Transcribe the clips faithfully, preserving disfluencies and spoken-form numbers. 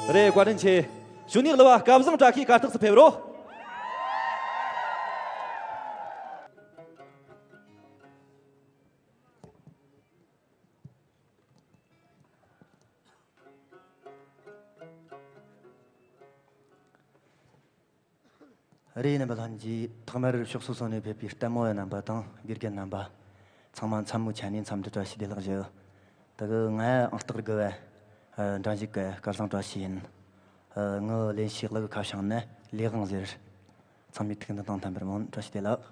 རེད། བཀའ་དྲིན་ཆེ། གཞུག་ནས་གླུ་བ་སྐལ་བཟང་བཀྲ་ཤིས་གར་སྟེགས་སུ་ཕེབས་རོགས། རེད། རྣམ་པ་ལྷན་རྒྱས། ཐོག་མར་ཕྱོགས་སོ་སོ་ནས་ཕེབས་པའི་ལྟད་མོ་བ་རྣམ་པ་དང་དགེ་རྒན་རྣམ་པ་ཚང་མ་མཚན་མོའི་ཆ་ནས་འཚམས་འདྲི་བཀྲ་ཤིས་བདེ་ལེགས་ཞུ། ད་གི་ང་ཨང་རྟགས་དགུ་བ་འབྲིང་ཞིག་གི་སྐལ་བཟང་བཀྲ་ཤིས་ཡིན། ངའི་ལེན་བྱའི་གླུ་གི་ཁ་བྱང་ནི་ལས་དབང་ཟེར། ཚང་མས་ཐུགས་འདུན་དང་མཐུན་པར་སྨོན། བཀྲ་ཤིས་བདེ་ལེགས།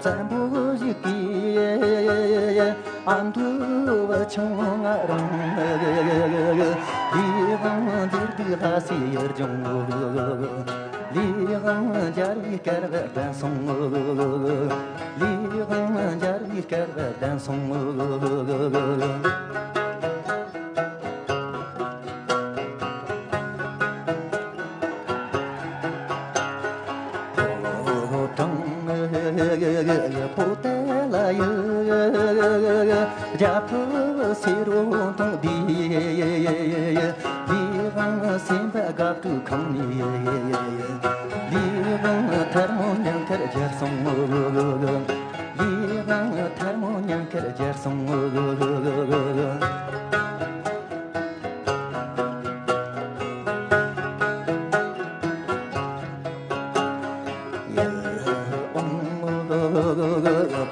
བཙན་པོ་ཞིག་གིས་ཨ་མདོ་བ་ཆུང་ང་རང་ལས་དབང་མཛེས་སྡུག་ལྷ་སའི་ཡུལ་ལྗོངས། ལས་དབང་འཇའ་རིས་དཀར་བ་ལྡན་སོང་། ལས་དབང་འཇའ་རིས་དཀར་བ་ལྡན་སོང་། ཕོ་བྲང་པོ་ཏཱ་ལ་ཡི། རྒྱ་ཕུབ་སེ་རོ་མཐོང་དུས། ལས་དབང་སེམས་དཔའ་དགའ་སྤྲོའི་ཁང་ནས། ལས་དབང་ཐལ་མོ་ཉམས་དཀར་གྱུར་སོང་། ལས་དབང་ཐལ་མོ་ཉམས་དཀར་གྱུར་སོང་། ཡིད་འོང་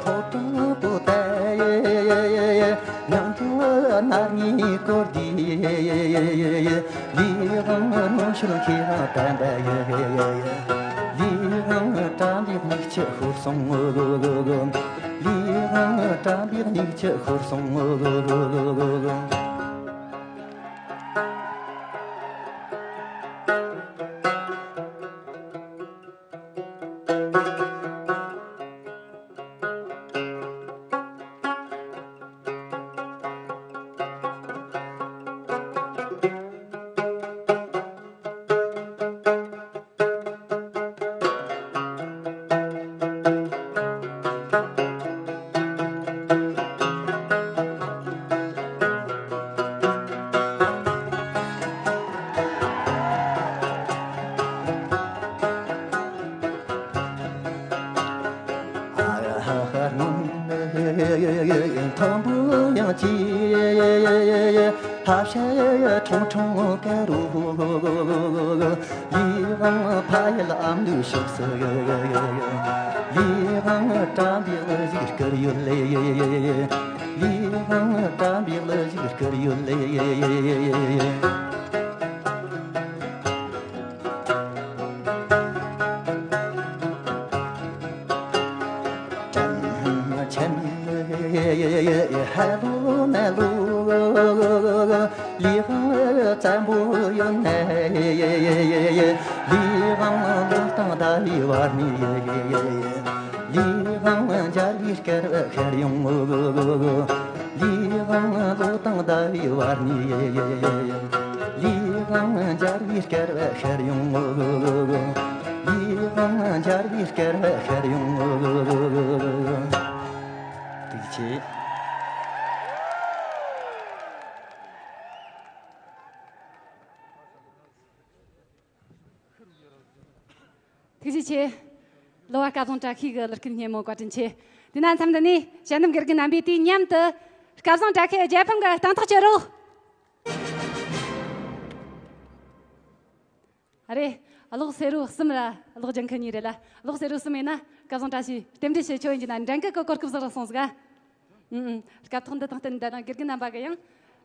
ཕོ་བྲང་པོ་ཏཱ་ཡི། ཉང་ཐུ་ནར་ཉི་སྐོར་དུས། ལས་དབང་ནོར་ཤུལ་ཁྱེད་རང་དམ་པ་ཡི། ལས་དབང་བཀྲ་འདིའི་མིག་ཆུ་ཤོར་སོང་། ལས་དབང་བཀྲ་འདིའི་མིག་ཆུ་ཤོར་སོང་། མཐོན་པོ་ཡང་ཅི། ལྷ་བཤད་ཁྲུང་ཁྲུང་དཀར་རོ། ལས་དབང་ཕ་ཡུལ་ཨ་མདོའི་ཕྱོགས་སུ། ལས་དབང་བཀྲ་འདིའི་གླུ་ཞིག་བསྐུར་ཡོད་ལེ། ལས་དབང་བཀྲ་འདིའི་གླུ་ཞིག་བསྐུར་ཡོད་ལེ། དྲིན་ཆེན་ཧ་ལོ་ན་ལོ། ལས་དབང་བཙན་པོ་ཡོད་ན། ལས་དབང་ལོ་དང་ཟླ་བའི་བར་ནས། ལས་དབང་འཇའ་རིས་དཀར་བ་ཤར་ཡོང་ངོ་། ལས་དབང་ལོ་དང་ཟླ་བའི་བར་ནས། ལས་དབང་འཇའ་རིས་དཀར་བ་ཤར་ཡོང་ངོ་། ལས་དབང་འཇའ་རིས་དཀར་བ་ཤར་ཡོང་ངོ་། ཐུགས་རྗེ་ཆེ། ཐུགས་རྗེ་ཆེ། གླུ་བ་སྐལ་བཟང་བཀྲ་ཤིས་ཀྱི་གླུ་སྐད་སྙན་མོ་བཀའ་དྲིན་ཆེ། དེས་ན་མཚམས་འདི་ནས་དཔྱད་འདེམས་དགེ་རྒན་རྣམ་པས་དུས་མཉམ་དུ་སྐལ་བཟང་བཀྲ་ཤིས་རྒྱལ་ཕམ་གྱི་སྟེང་ཐག་གཅོད་རོགས། ཨ་རེ། གློག་སེར་པོ་གསུམ་ར་གློག་ལྗང་ཁུ་གཉིས་རེད་ལ། གློག་སེར་པོ་གསུམ་ཡིན་ན་སྐལ་བཟང་བཀྲ་ཤིས་རྟེན་འབྲེལ་ཞུ་ཆོག་ཡིན་གྱི་ན། འགྲན་གི་གི་གོ་སྐབས་བཟང་རག་སོང་ཟིག་ཨ། ཨུམ་ཨུམ། སྐབས་ཐོག་འདི་དང་བསྟུན་ད་དང་དགེ་རྒན་རྣམ་པ་གི་ཡང་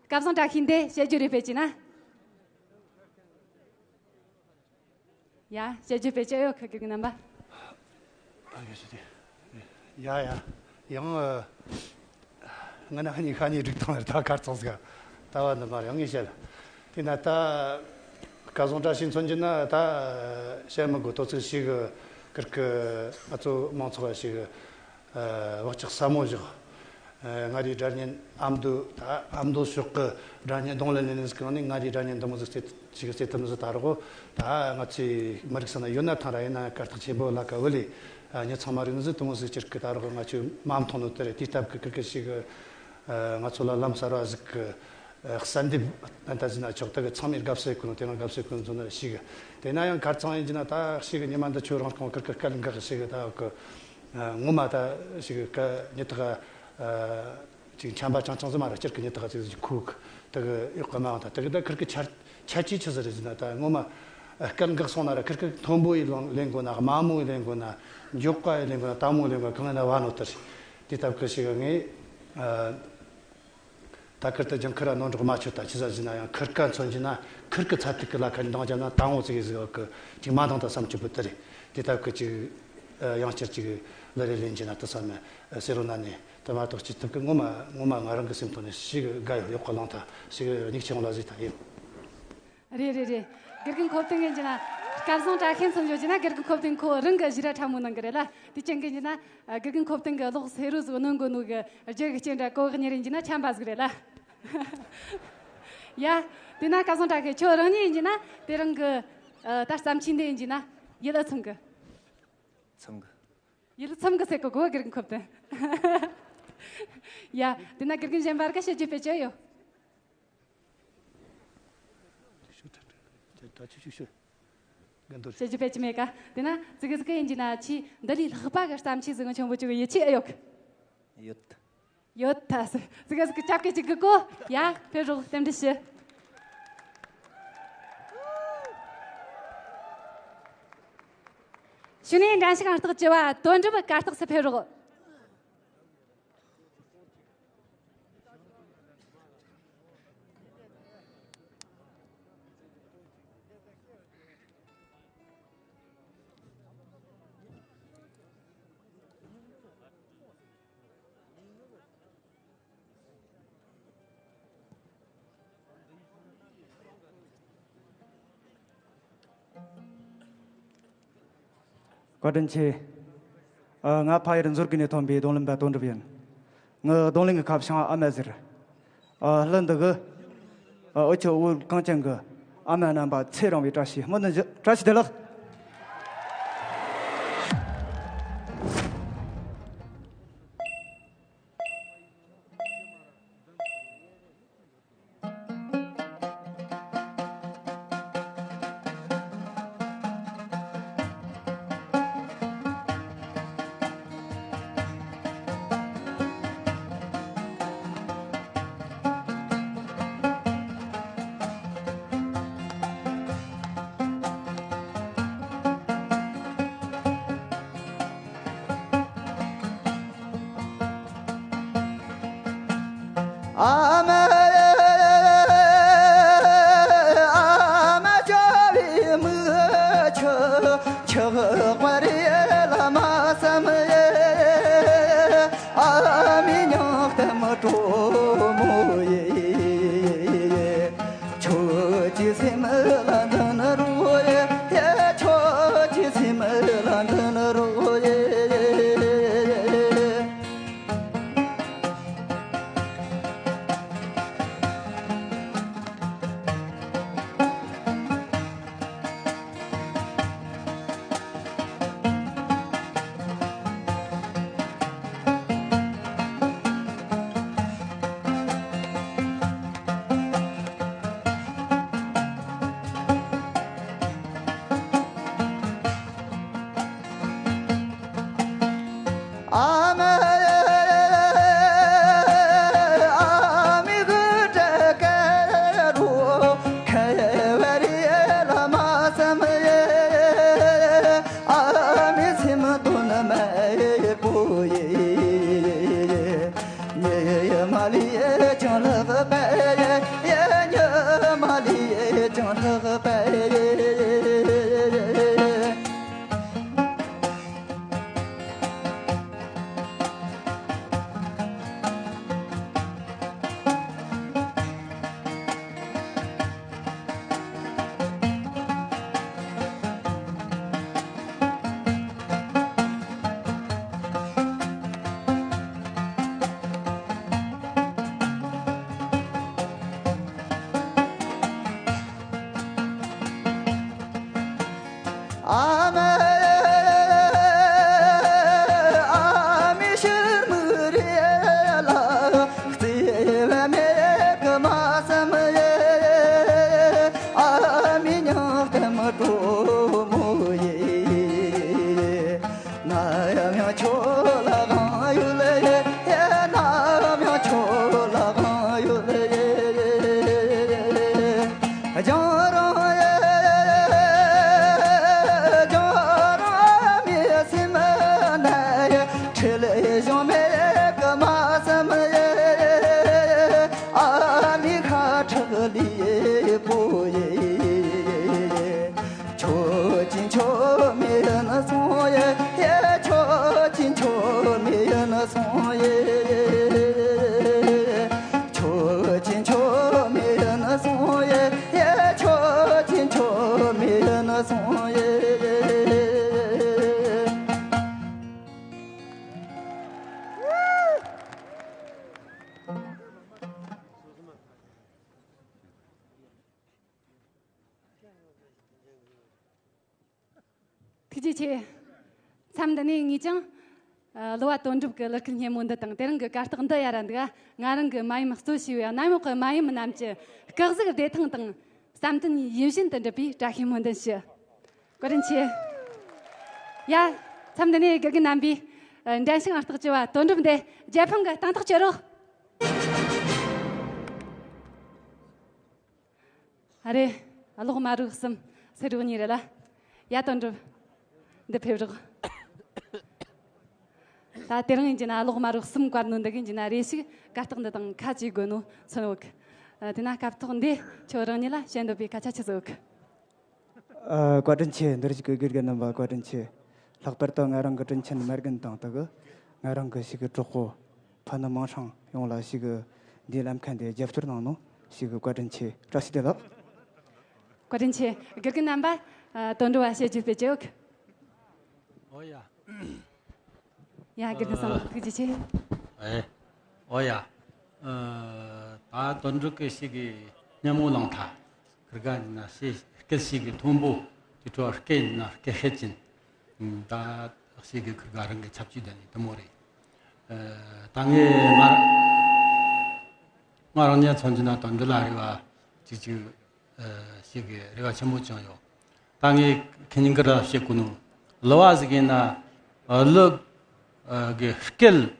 སྐལ་བཟང་བཀྲ་ཤིས་འདི་བཤད་རྒྱུ་རེད་པས་ཀྱི་ན། ཡ། བཤད་རྒྱུ་བེད་སྤྱོད་ཡོད་ཁ་དགེ་རྒན་རྣམ་པ། ཡ་ཡ། ཡང་། ང་ན་ཧ་ཉི་ཤ་ཉི་སྒྲིག་སྟངས་རེད། ད་གར་ཚང་ཟིག་ལྟ་བ་འདི་མ་རེད། ངས་བཤད། དེ་ན་ད་སྐལ་བཟང་བཀྲ་ཤིས་མཚོན་གྱི་ན་ད་བཤད་མི་དགོས། དོ་ཚིགས་ཤིག་གིར་གི་ང་ཚོ་མང་ཚོགས་ཤིག་བག་ཆགས་ཟབ་མོ་བཞག་ང་རའི་སྒྲ་སྙན་ཨ་མདོ་ད་ཨ་མདོ་ཕྱོགས་གི་སྒྲ་སྙན་གདོང་ལེན་ལས་ནས་གང་ནས་ང་རའི་སྒྲ་སྙན་འདི་མོ་ཟིག་རྩེ་ཞིག་རྩེ་ཐུབ་ནི་ཟིག་ད་རོགས། ད་ང་ཚོའི་མི་རིགས་ས་ན་ཡོད་ན་ཐང་ར་ཡིན་ན་གར་སྟེགས་ཆེན་པོ་ལ་ཀ་བུ་ལས་ཉི་ཚང་མ་རིག་ནི་ཟིག་དུ་མོ་ཟིག་ཅིར་གི་ད་རོགས་ང་ཚོའི་མ་མཐོང་ནོ་དེ་རེད། དེ་སྟབས་གི་ཀིར་ཀི་ཞིག་ང་ཚོ་ལ་ལམ་གསར་བ་ཟིག་གི་གསལ་འདེབས་ད་ཟིན་ན་ཆོག་ད་གི་ཚང་མས་དགའ་བསུ་ཡེད་གོ་ནོ་དེ་རང་དགའ་བསུ་ཡེད་གོ་ནོ་ཟོ་ན་ཞིག་དེ་ན་ཡང་གར་ཚང་ཡིན་གྱི་ན་ད་ཞིག་ཉི་མ་འདི་ཆོ་རང་སྐོང་ཀིར་ཀི་སྐལ་འགག་ཞིག་ད་གི་ངོ་མ་ད་ཞིག་གི་ཉི་ཐག་ཅིག་ཆམ་པ་ཆང་ཆང་ཟིག་མ་ར་སྤྱིར་གི་ཉི་ཐག་ཅིག་ཟིག་ཁུག་དེ་གི་གཡོག་གི་མ་འོང་ད་དེ་གི་ད་ཁིར་གི་ཆར་ཆར་ཆི་ཆི་ཟིག་རེད་ཟེར་ན་ད་ངོ་མ་སྐལ་འགག་སོང་ན་ར་ཁིར་གི་མཐོན་པོ་ཡི་ལོང་ལེན་དགོས་ན་དམའ་མོ་ཡི་ལེན་དགོས་ན་མགྱོགས་པ་ཡི་ལེན་དགོས་ན་དལ་མོ་ཡི་ལེན་དགོས་ན་གང་ཡིན་ན་བ་ནོ་དེ་རེད། དེ་སྟབས་གི་ཞིག་ངས་ད་ཁིར་ད་ཅང་ཁིར་ར་ནོར་འགྲོ་མ་ཆོད་ད་ཆི་ཟ་ཟེར་ན་ཡང་ཁིར་ཀ་མཚོན་གྱི་ན་ཁིར་གི་ཚ་ཐིག་གི་ལ་ཁ་འདང་རྒྱབ་ན་དལ་མོ་ཟིག་ཡི་ཟིག་གི་ཅིག་མ་འདང་ད་བསམ་ཆོད་པོ་དེ་རེད། དེ་སྟབས་གི་ཅིག་ཡང་བསྐྱར་ཅིག་ལ་རེ་ལེན་གྱི་ན་ད་བསམ་ཟེར་རོ་ན་ནས། དེ་མ་གཏོགས་སྤྱི་ཐུབ་ཀྱི་ངོ་མ་ངོ་མ་ང་རང་གི་སེམས་ཐོག་ནས་ཞིག་དགའ་ཡོད། གཡོག་གི་ལང་ཐ་ཞིག་སྙིགས་ཆེ་འོང་ལ་ཟིག་ཐ་ཡིན། རེད་རེད་རེད། དགེ་རྒན་ཁོ་བསྟན་གི་ཡིན་གྱི་ན་སྐལ་བཟང་བཀྲ་ཤིས་མཚོན་ཡོད་ཀྱི་ན་དགེ་རྒན་ཁོ་བསྟན་ཁོ་རང་གི་བཞི་ར་ཕྲ་མོ་གནང་གི་རེད་ལ། དེ་ཅན་གི་ཡིན་གྱི་ན་དགེ་རྒན་ཁོ་བསྟན་གི་གློག་སེ་རུ་ཟིག་གནོན་གོ་ནོ་གི་རྒྱུ་གི་རྐྱེན་ར་གོ་གི་ཉེ་རིང་གྱི་ན་ཆམ་པ་ཟིག་རེད་ལ། ཡ། དེ་ན་སྐལ་བཟང་བཀྲ་ཤིས་ཁྱོད་རང་ཉིད་ཡིན་གྱི་ན་དེ་རང་གི་ད་བརྩམས་ཆོས་འདི་ཡིན་གྱི་ན་ཡིད་ལ་ཚིམ་གི། ཚང་གི། ཡིད་ཚིམ་གི་ཟེར་གི་གོ་དགེ་རྒན་ཁོ་བསྟན། ཡ། དེ་ན་དགེ་རྒན་གཞན་པར་ག་བཤད་རྒྱུ་དཔེ་ཅི་ཡོད། ད་ཆུ་ཆུ་ཆུ། དགའ་འདོད། བཤད་རྒྱུ་དཔེ་ཅི་མེད་ཀ་དེ་ན་ཙི་གེ་ཙི་གེ་ཡིན་གྱི་ན་ཆི་འདི་ལས་ལྷག་པ་གི་བརྩམས་ཆོས་ཟིག་ཆེན་པོ་ཅིག་ཡིད་ཆེས་ཨེ་ཡོད་གི། ཡོད། ཡོད་ད་སི་ཙི་གེ་ཙི་གེ་ཅབ་ཀེ་ཅིག་གི་གོ། ཡ་ཕེབས་རོགས་རྟེན་འབྲེལ་ཞུ། ཞུ་ནས་འགྲན་ཞུགས་ཨང་རྟགས་བཅུ་བ་དོན་གྲུབ་གར་སྟེགས་སུ་ཕེབས་རོགས། བཀའ་དྲིན་ཆེ། ཨ། ང་ཕ་ཡུལ་མཛོད་དགེ་ནས་ཐོན་པའི་རྡུང་ལེན་པ་དོན་གྲུབ་ཡིན། ངའི་རྡུང་ལེན་གྱི་ཁ་བྱང་ཨ་མ་ཟེར། ཨ། གླུ་འདི་གི། ཨ། འུ་ཆོ་བོད་གངས་ཅན་གྱི་ཨ་མ་རྣམ་པ་ཚེ་རིང་བའི་བཀྲ་ཤིས་སྨོན་འདུན་ཞུ། བཀྲ་ཤིས་བདེ་ལེགས། ཨ་མ། ཨ་མ་ཇོ་བོའི་མིག་ཆུ་ཆགས་པ་རེད་ལ་མ་བསམ་ཡེ། ཨ་མའི་སྙིང་གཏམ་དྲོ་མོ་ཡེ། ཁྱོད་ཀྱི་སེམས་ལ་འདུན་རོགས་ཡེ། ཁྱོད་ཀྱི་སེམས་ལ་འདུན་རོགས་ཡེ། ཨ་མ། ཨ་མའི་གི་བྲེ་ག་རུ་ཁ་བ་རི་ལ་མ་བསམ་ཡེ། ཨ་མའི་སེམས་དོན་མེད་པོ་ཡེ། ཉི་མ་ལས་ཀྱང་ལྷག་པ་ཡེ། ཉི་མ་ལས་ཀྱང་ལྷག་པ་ཡེ། སོང་ཡེ། ཁྱོད་ཀྱི་ཁྱོད་མིན་སོང་ཡེ། ཡེ་ཁྱོད་ཀྱི་ཁྱོད་མིན་སོང་ཡེ། ཐུགས་རྗེ་ཆེ། མཚམས་འདི་ནས་ངས་ཀྱང་། ཨ། གླུ་བ་དོན་གྲུབ་ཀྱི་གླུ་སྐད་སྙན་མོ་འདི་དང་དེ་རིང་གི་གར་སྟེགས་འདི་ཡར་ར་འདུག་ང་རང་གི་མ་ཡུམ་གཙོ་བྱས་པའི་གནམ་འོག་གི་མ་ཡུམ་རྣམས་ཀྱི་སྐུ་གཟུགས་བདེ་ཐང་དང་བསམ་དོན་ཡིད་བཞིན་དུ་འགྲུབ་པའི་བཀྲ་ཤིས་སྨོན་འདུན་ཞུ། བཀའ་དྲིན་ཆེ། ཡ། མཚམས་འདི་ནས་དགེ་རྒན་རྣམ་པས། ཨ། འགྲན་ཞུགས་ཨང་རྟགས་བཅུ་བ་དོན་གྲུབ་འདི་རྒྱལ་ཕམ་གྱི་སྟེང་ཐག་གཅོད་རོགས། ཨ་རེ། གློག་དམར་རོགས་གསུམ། སེར་རོགས་གཉིས་རེད་ལ། ཡ། དོན་གྲུབ། འདི་ཕེབས་རོགས། ད་དེ་རིང་ཡིན་གྱི་ན་གློག་དམར་རོགས་གསུམ་བཀར་ནོ་འདི་གིན་གྱི་ན་རེ་ཞིག་གར་སྟེགས་འདི་དང་ཁ་གཅིག་དགོས་ནོ་མཚོན་ཡོད་གི། ཨ། དེ་ན་སྐབས་ཐོག་འདི་ཁྱོད་རང་ཉིད་ལ་བཤད་འདོད་པའི་སྐད་ཆ་ཆི་ཟིག་ཡོད་གི། ཨ། བཀའ་དྲིན་ཆེ། འདིར་བཞུགས་ཀྱི་དགེ་རྒན་རྣམ་པ་བཀའ་དྲིན་ཆེ། ལྷག་པར་དུ་ང་རང་གི་དྲིན་ཆེན་མ་རྒན་དང་དུ་གི་ང་རང་གི་ཞིག་གི་གྲོགས་པོ། ཕ་ནུ་མིང་སྲིང་ཡོངས་ལ་ཞིག་གི་འདིའི་ལམ་ཁ་འདི་རྒྱབ་སྐྱོར་གནང་ནོ་ཞིག་གི་བཀའ་དྲིན་ཆེ། བཀྲ་ཤིས་བདེ་ལེགས། བཀའ་དྲིན་ཆེ། དགེ་རྒན་རྣམ་པ། ཨ། དོན་གྲུབ་བ་བཤད་རྒྱུ་སྤེལ་གྱི་ཡོད། ཨོ་ཡ། ཡ། དགེ་རྒན་ཚང་ཐུགས་རྗེ་ཆེ། ཨེ། ཨོ་ཡ། ཨ། ད་དོན་གྲུབ་ཀྱི་ཞིག་གི་སྙན་མོ་བླངས་ཐལ། ཁིར་ག་ཡིན་ན་ཞིག་སྐད་ཞིག་གི་མཐོན་པོ་དེ་འཕྲོ་སྐད་ཡིན་ན་སྐད་ཤེད་ཅན། ད་ཞིག་གི་ཁིར་ག་རང་གི་ཆབ་ཆུ་ལྡན་ནི་དེ་མོ་རེད། ཨ། ད་ངས་ང་ང་རང་ཉིད་མཚོན་གྱི་ན་དོན་འདི་ལ་རེ་བ་ཅིག་ཅིག་ཨ། ཞིག་གི་རེ་བ་ཆེན་པོ་བཅངས་ཡོད། ད་ངས་ཁྱེད་ཉིན་གི་ར་བཤད་གོ་ནོ། གླུ་བ་ཟིག་ཡིན་ན། ཨ། གླུ་གི་སྐད།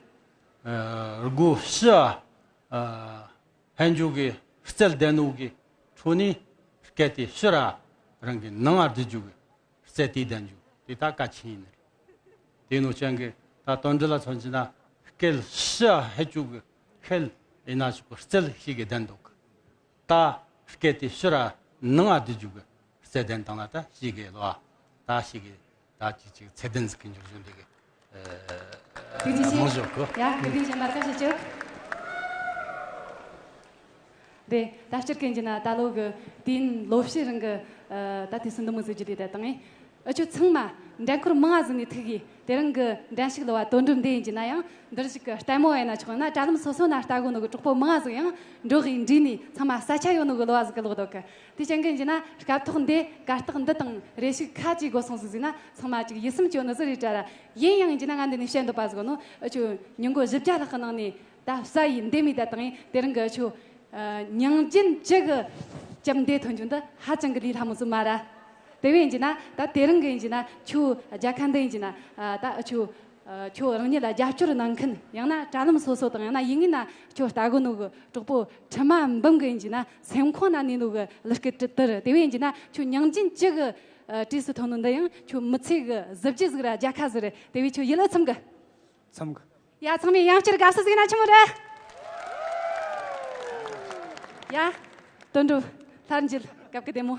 ཨ། སྒོ་ཕྱི། ཨ། ཕན་རྒྱུ་གི་རྩལ་ལྡན་ནོ་གི་ཁྲོད་ནས་སྐད་དེ་ཕྱི་ར་རང་གི་ནང་ང་བསྡུ་རྒྱུ་གི་རྩལ་དེ་ལྡན་རྒྱུ་དེ་ད་གལ་ཆེན་ཡིན་ནི་རེད། དེ་ནོ་ཅན་གི་ད་དོན་འདི་ལ་མཚོན་གྱི་ན་སྐད་ཕྱི་ཕལ་ཆུ་གི་ཁེལ་ཡིན་ན་ཆོག་གི་རྩལ་ཞིག་གི་ལྡན་འདུག་གི། ད་སྐད་དེ་ཕྱི་ར་ནང་ང་བསྡུ་རྒྱུ་གི་རྩལ་ལྡན་བཏང་ན་ད་ཞིག་གི་ལོ། ད་ཞིག་གི་ད་ཅིག་ཅིག་ཚད་ལྡན་ཟིག་གི་འགྱུར་བཞིན་འདི་གི། ཨ། ཐུགས་རྗེ་ཆེ། མང་ཞོག་གི། ཡ། དགེ་རྒན་གཞན་པ་སྐད་ཆ་ཅིག་རེད། ད་སྤྱིར་གན་གྱི་ན་ད་ལོ་གི་དུས་ཡུན་ལོ་ཕྱེད་རིང་གི། ཨ། ད་དུས་སུ་འདི་མོ་ཟིག་བརྒྱུད་དེ་ད་དང་ཨེ། ཨ། ཁྱོད་ཚང་མ་འགྲན་འཁོར་མང་ང་ཟིག་ནས་ཐུག་གི། དེ་རིང་གི་འགྲན་ཞུགས་གླུ་བ་དོན་གྲུབ་འདི་ཡིན་གྱི་ན་ཡང་འདིར་ཞིག་གི་ལྟད་མོ་ཡིན་ན་ཆོག་ཡང་ན་དྲ་ལམ་སོ་སོ་ན་ལྟ་གོ་ནོ་གི་གྲོགས་པོ་མང་ང་ཟིག་ཡང་འགྲོགས་གི་འདྲིས་ནས་ཚང་མ་ས་ཆ་ཡོད་ནོ་གི་གླུ་བ་ཟིག་གི་ལོག་འདུག་གི། དེ་ཅན་གི་ཡིན་གྱི་ན་སྐབས་ཐོག་འདི་གར་སྟེགས་འདི་དང་རེ་ཞིག་ཁ་ཅིག་སྒོ་སོང་ཟིག་ཟིག་ན་ཚང་མ་ཅིག་ཡིད་སེམས་སྐྱོ་ནི་ཟིག་རེད་དྲ་ར། ཡིན་ཡང་ཡིན་གྱི་ན་ང་འདི་ནས་བཤད་འདོད་པ་ཟིག་ནོ། ཨ། ཁྱོད་ཉིན་གོ་བཞི་བརྒྱ་ལྷག་གི་ནང་ནས་ད་ས་ཡི་འདེམས་མི་ད་དང་ཡིན། དེ་རིང་གི་ཁྱོད། ཨ། ཉིན་རྒྱུན་བཅུ་གི་ལྕམ་འདི་ཐོན་རྒྱུ་འདི་ཧ་ཅང་གི་ལས་སླ་མོ་ཟིག་མ་ར། དེ་བས་ཡིན་གྱི་ན་ད་དེ་རིང་གི་ཡིན་གྱི་ན་ཁྱོད་རྒྱལ་ཁ་འདི་ཡིན་གྱི་ན། ཨ། ད་ཁྱོད། ཨ། ཁྱོད་རང་ཉིད་ལ་རྒྱབ་སྐྱོར་གནང་མཁན་ཡང་ན་དྲ་ལམ་སོ་སོ་དང་ཡང་ན་ཡིན་གྱི་ན་ཁྱོད་ལྟ་གོ་ནོ་གི་གྲོགས་པོ་ཁྲི་མ་འབུམ་གི་ཡིན་གྱི་ན་སེམས་ཁོང་ན་ནས་ནོ་གི་ལུས་སྐད་དྲི་དིར། དེ་བས་ཡིན་གྱི་ན་ཁྱོད་ཉིན་རྒྱུན་བཅུ་གི། ཨ། གྲས་སུ་ཐོན་ནོ་འདི་ཡང་ཁྱོད་མི་ཚེ་གི་གཟི་བརྗིད་ཟིག་ར་རྒྱལ་ཁ་ཟིག་རེད། དེ་བས་ཁྱོད་ཡིད་ལ་ཚིམ་གི། ཚིམ་གི། ཡ། ཚང་མས་ཡང་བསྐྱར་དགའ་བསུ་ཟིག་ན་ཆི་མོ་རེད། ཡ། དོན་གྲུབ་ལྷར་འཇུག་སྐབས་ཀྱི་བདེ་མོ།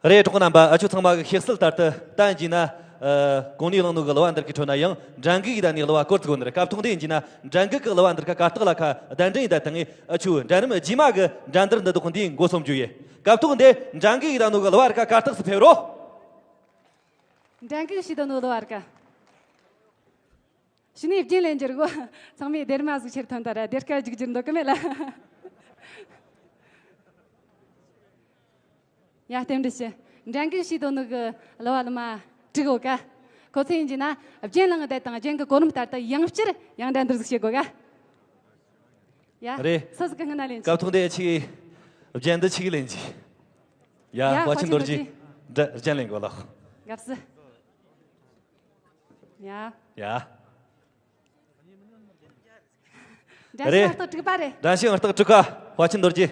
རེད། གྲོགས་རྣམ་པ། ཨ། ཁྱོད་ཚང་མ་གི་ཤེས་གསལ་ལྟར་དུ་ད་ཡིན་ན། ཨ། གོང་ནས་བླངས་ནོ་གི་གླུ་བ་འདི་གི་ཁྲོད་ན་ཡང་འགྲན་གི་གི་ད་ནི་གླུ་བ་སྐོར་ཚིག་གོ་ནི་རེད། སྐབས་ཐོག་འདི་ཡིན་ན་འགྲན་གི་གི་གླུ་བ་འདི་ཁ་གར་སྟེགས་ལ་ཁ་གདན་འདྲེན་ཡིན་ད་དང་ཨ། ཁྱོད་འགྲན་རིམ་རྗེས་མ་གི་འགྲན་བསྡུར་འདི་དག་འདི་འགོ་སོང་རྒྱུ་ཡིན། སྐབས་ཐོག་འདི་འགྲན་གི་གི་ད་ནོ་གི་གླུ་བ་རི་ཁ་གར་སྟེགས་སུ་ཕེབས་རོགས། འགྲན་གི་གི་ཞིག་ད་ནོ་གླུ་བ་རི་ཁ། ཕྱི་ནས་རྒྱན་ལེན་རྒྱུ་རེད་གོ། ཚང་མས་སྡེར་མ་ཟིག་ཁྱེར་ཐོན་ད་ར་སྡེར་ཁ་རྒྱུག་རྒྱུར་འདོད་གི་མེད་ལ། ཡ། རྟེན་འབྲེལ་ཞུ། འགྲན་གི་ཞིག་དོ་ནུ་གི་གླུ་བ་གླུ་མ་དྲུག་ཡོད་ཀ། ཁོ་ཚོ་ཡིན་གྱི་ན་རྒྱན་ལངས་བསྡད་དང་རྒྱན་གི་གོ་རིམ་ལྟར་དུ་ཡང་བསྐྱར་ཡང་འགྲན་བསྡུར་ཟིག་བྱེད་དགོས་ཀ། ཡ། རེད། སུ་ཟིག་གི་སྔུན་ན་ལེན་རྒྱུ། སྐབས་ཐོག་འདི་ཆིག་རྒྱན་འདི་ཆིག་ལེན་རྒྱུ། ཡ། ཡ། དཔའ་ཆེན་རྡོ་རྗེ། འགྲན་རྒྱན་ལེན་དགོས་ལགས། དགའ་བསུ། ཡ། ཡ། འགྲན་ཞུགས་ཨང་རྟགས་དྲུག་པ་རེད། འགྲན་ཞུགས་ཨང་རྟགས་དྲུག་པ་དཔའ་ཆེན་རྡོ་རྗེ།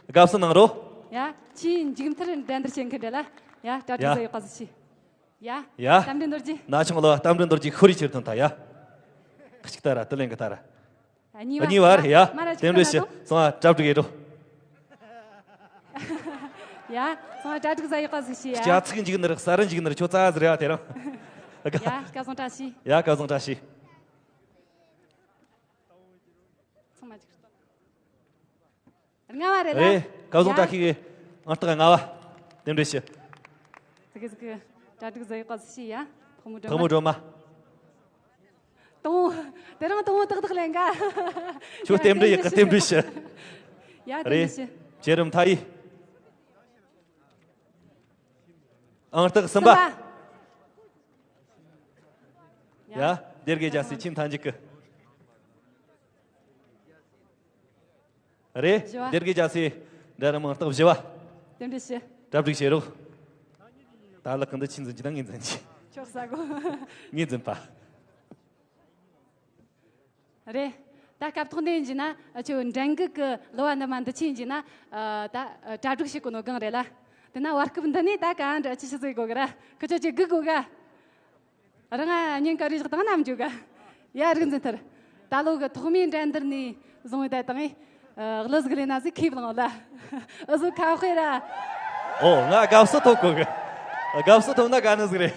དགའ་བསུ་གནང་རོགས། ཡ། ཆེས་མཇུག་མཐར་འགྲན་བསྡུར་བྱེད་མཁན་རེད་ལ། ཡ། གྲ་སྒྲིག་ཡ། ཟ་ཡག་པ་ཟིག་བྱོས། ཡ། ཡ། རྟ་མགྲིན་རྡོ་རྗེ། ན་ཆུང་ལོ་རྟ་མགྲིན་རྡོ་རྗེ་ཤོ་རི་ཆེར་ཐོན་ཐ་ཡ། ཁ་ཅིག་ལྟ་ར་དུ་ལེན་གི་ལྟ་ར། གཉིས་པ། གཉིས་པ་རེད་ཡ། མ་ར་ཅིག་རྟེན་འབྲེལ་ཞུ། སོང་ཨ་གྲ་སྒྲིག་ཡེ་རོ། ཡ། སོང་ཨ་གྲ་སྒྲིག་ཟ་ཡག་པ་ཟིག་བྱོས་ཡ། སྐྱ་ཚིག་འཇིག་ནི་རེད། ས་རུ་འཇིག་ནི་རེད། ཁྱོད་རྩ་ཟེར་ཡ་དེ་རང་། ཡ། སྐལ་བཟང་བཀྲ་ཤིས། ཡ། སྐལ་བཟང་བཀྲ་ཤིས། ཚང་མ་ཅིག་ལྔ་བ་རེད་ལ། རེད། སྐལ་བཟང་ཡ། བཀྲ་ཤིས་ཀྱི་ཨང་རྟགས་ལྔ་བ། རྟེན་འབྲེལ་ཞུ། ཙི་གེ་ཙི་གེ་གྲ་སྒྲིག་ཟ་ཡག་པ་ཟིག་བྱོས་ཡ། ཕག་མོ་སྒྲོལ་མ། ཕག་མོ་སྒྲོལ་མ། དང་། དེ་རིང་དང་ཏག་ཏག་ལེན་ག་ཁྱོད་རྟེན་འབྲེལ་ཡག་གི་རྟེན་འབྲེལ་ཞུ། ཡ། རྟེན་འབྲེལ་ཞུ། རེད། བྱེད་རིམ་མཐའ་ཡས། ཨང་རྟགས་གསུམ་པ། གསུམ་པ། ཡ། ཡ། སྡེ་དགེ་རྒྱལ་སྲས་ཆེས་མཐའ་མཇུག་གི། རེད། བཞི་བ། སྡེ་དགེ་རྒྱལ་སྲས་འདྲ་རམ་ཨང་རྟགས་བཞི་བ། རྟེན་འབྲེལ་ཞུ། གྲ་སྒྲིག་བྱེད་རོགས། ད་ལག་གི་འདི་ཆི་འཛིན་གྱི་ད་ངས་འཛིན་གྱི། ཆོག་ས་གོ། ངས་འཛིན་པ། རེད། ད་སྐབས་ཐོག་འདི་ཡིན་གྱི་ན་ཁྱོད་འགྲན་འགུག་གི་གླུ་བ་འདི་མ་འདི་ཆི་ཡིན་གྱི་ན། ད་གྲ་སྒྲིག་བྱེད་དགོས་ནོ་གང་རེད་ལ། དེ་ན་བར་སྐབས་འདི་ནས་ད་ག་འདྲ་ཅི་ཞིག་ཟེར་དགོས་གི་ར། ཁི་ཆོ་ཅིག་སྒུག་དགོས་ག་རང་ང་ཉིན་ག་རེ་བཞག་དང་ནམ་འཇུག་ག་ཡ། རིག་འཛིན་ཐར། ད་ལོ་གི་ཐོག་མའི་འགྲན་བསྡུར་ནས་བཟུང་བའི་ད་དང་། གླུ་ཟིག་ལས་ན་ཟིག་ཁེབས་ལངས་ལ། ཨུ་ཟོ་ཁ་དཔེ་ར། ཨོ། ང་དགའ་བསུ་ཐོབ་གོ་གི། དགའ་བསུ་ཐོབ་ན་དགའ་ནི་ཟིག་རེད།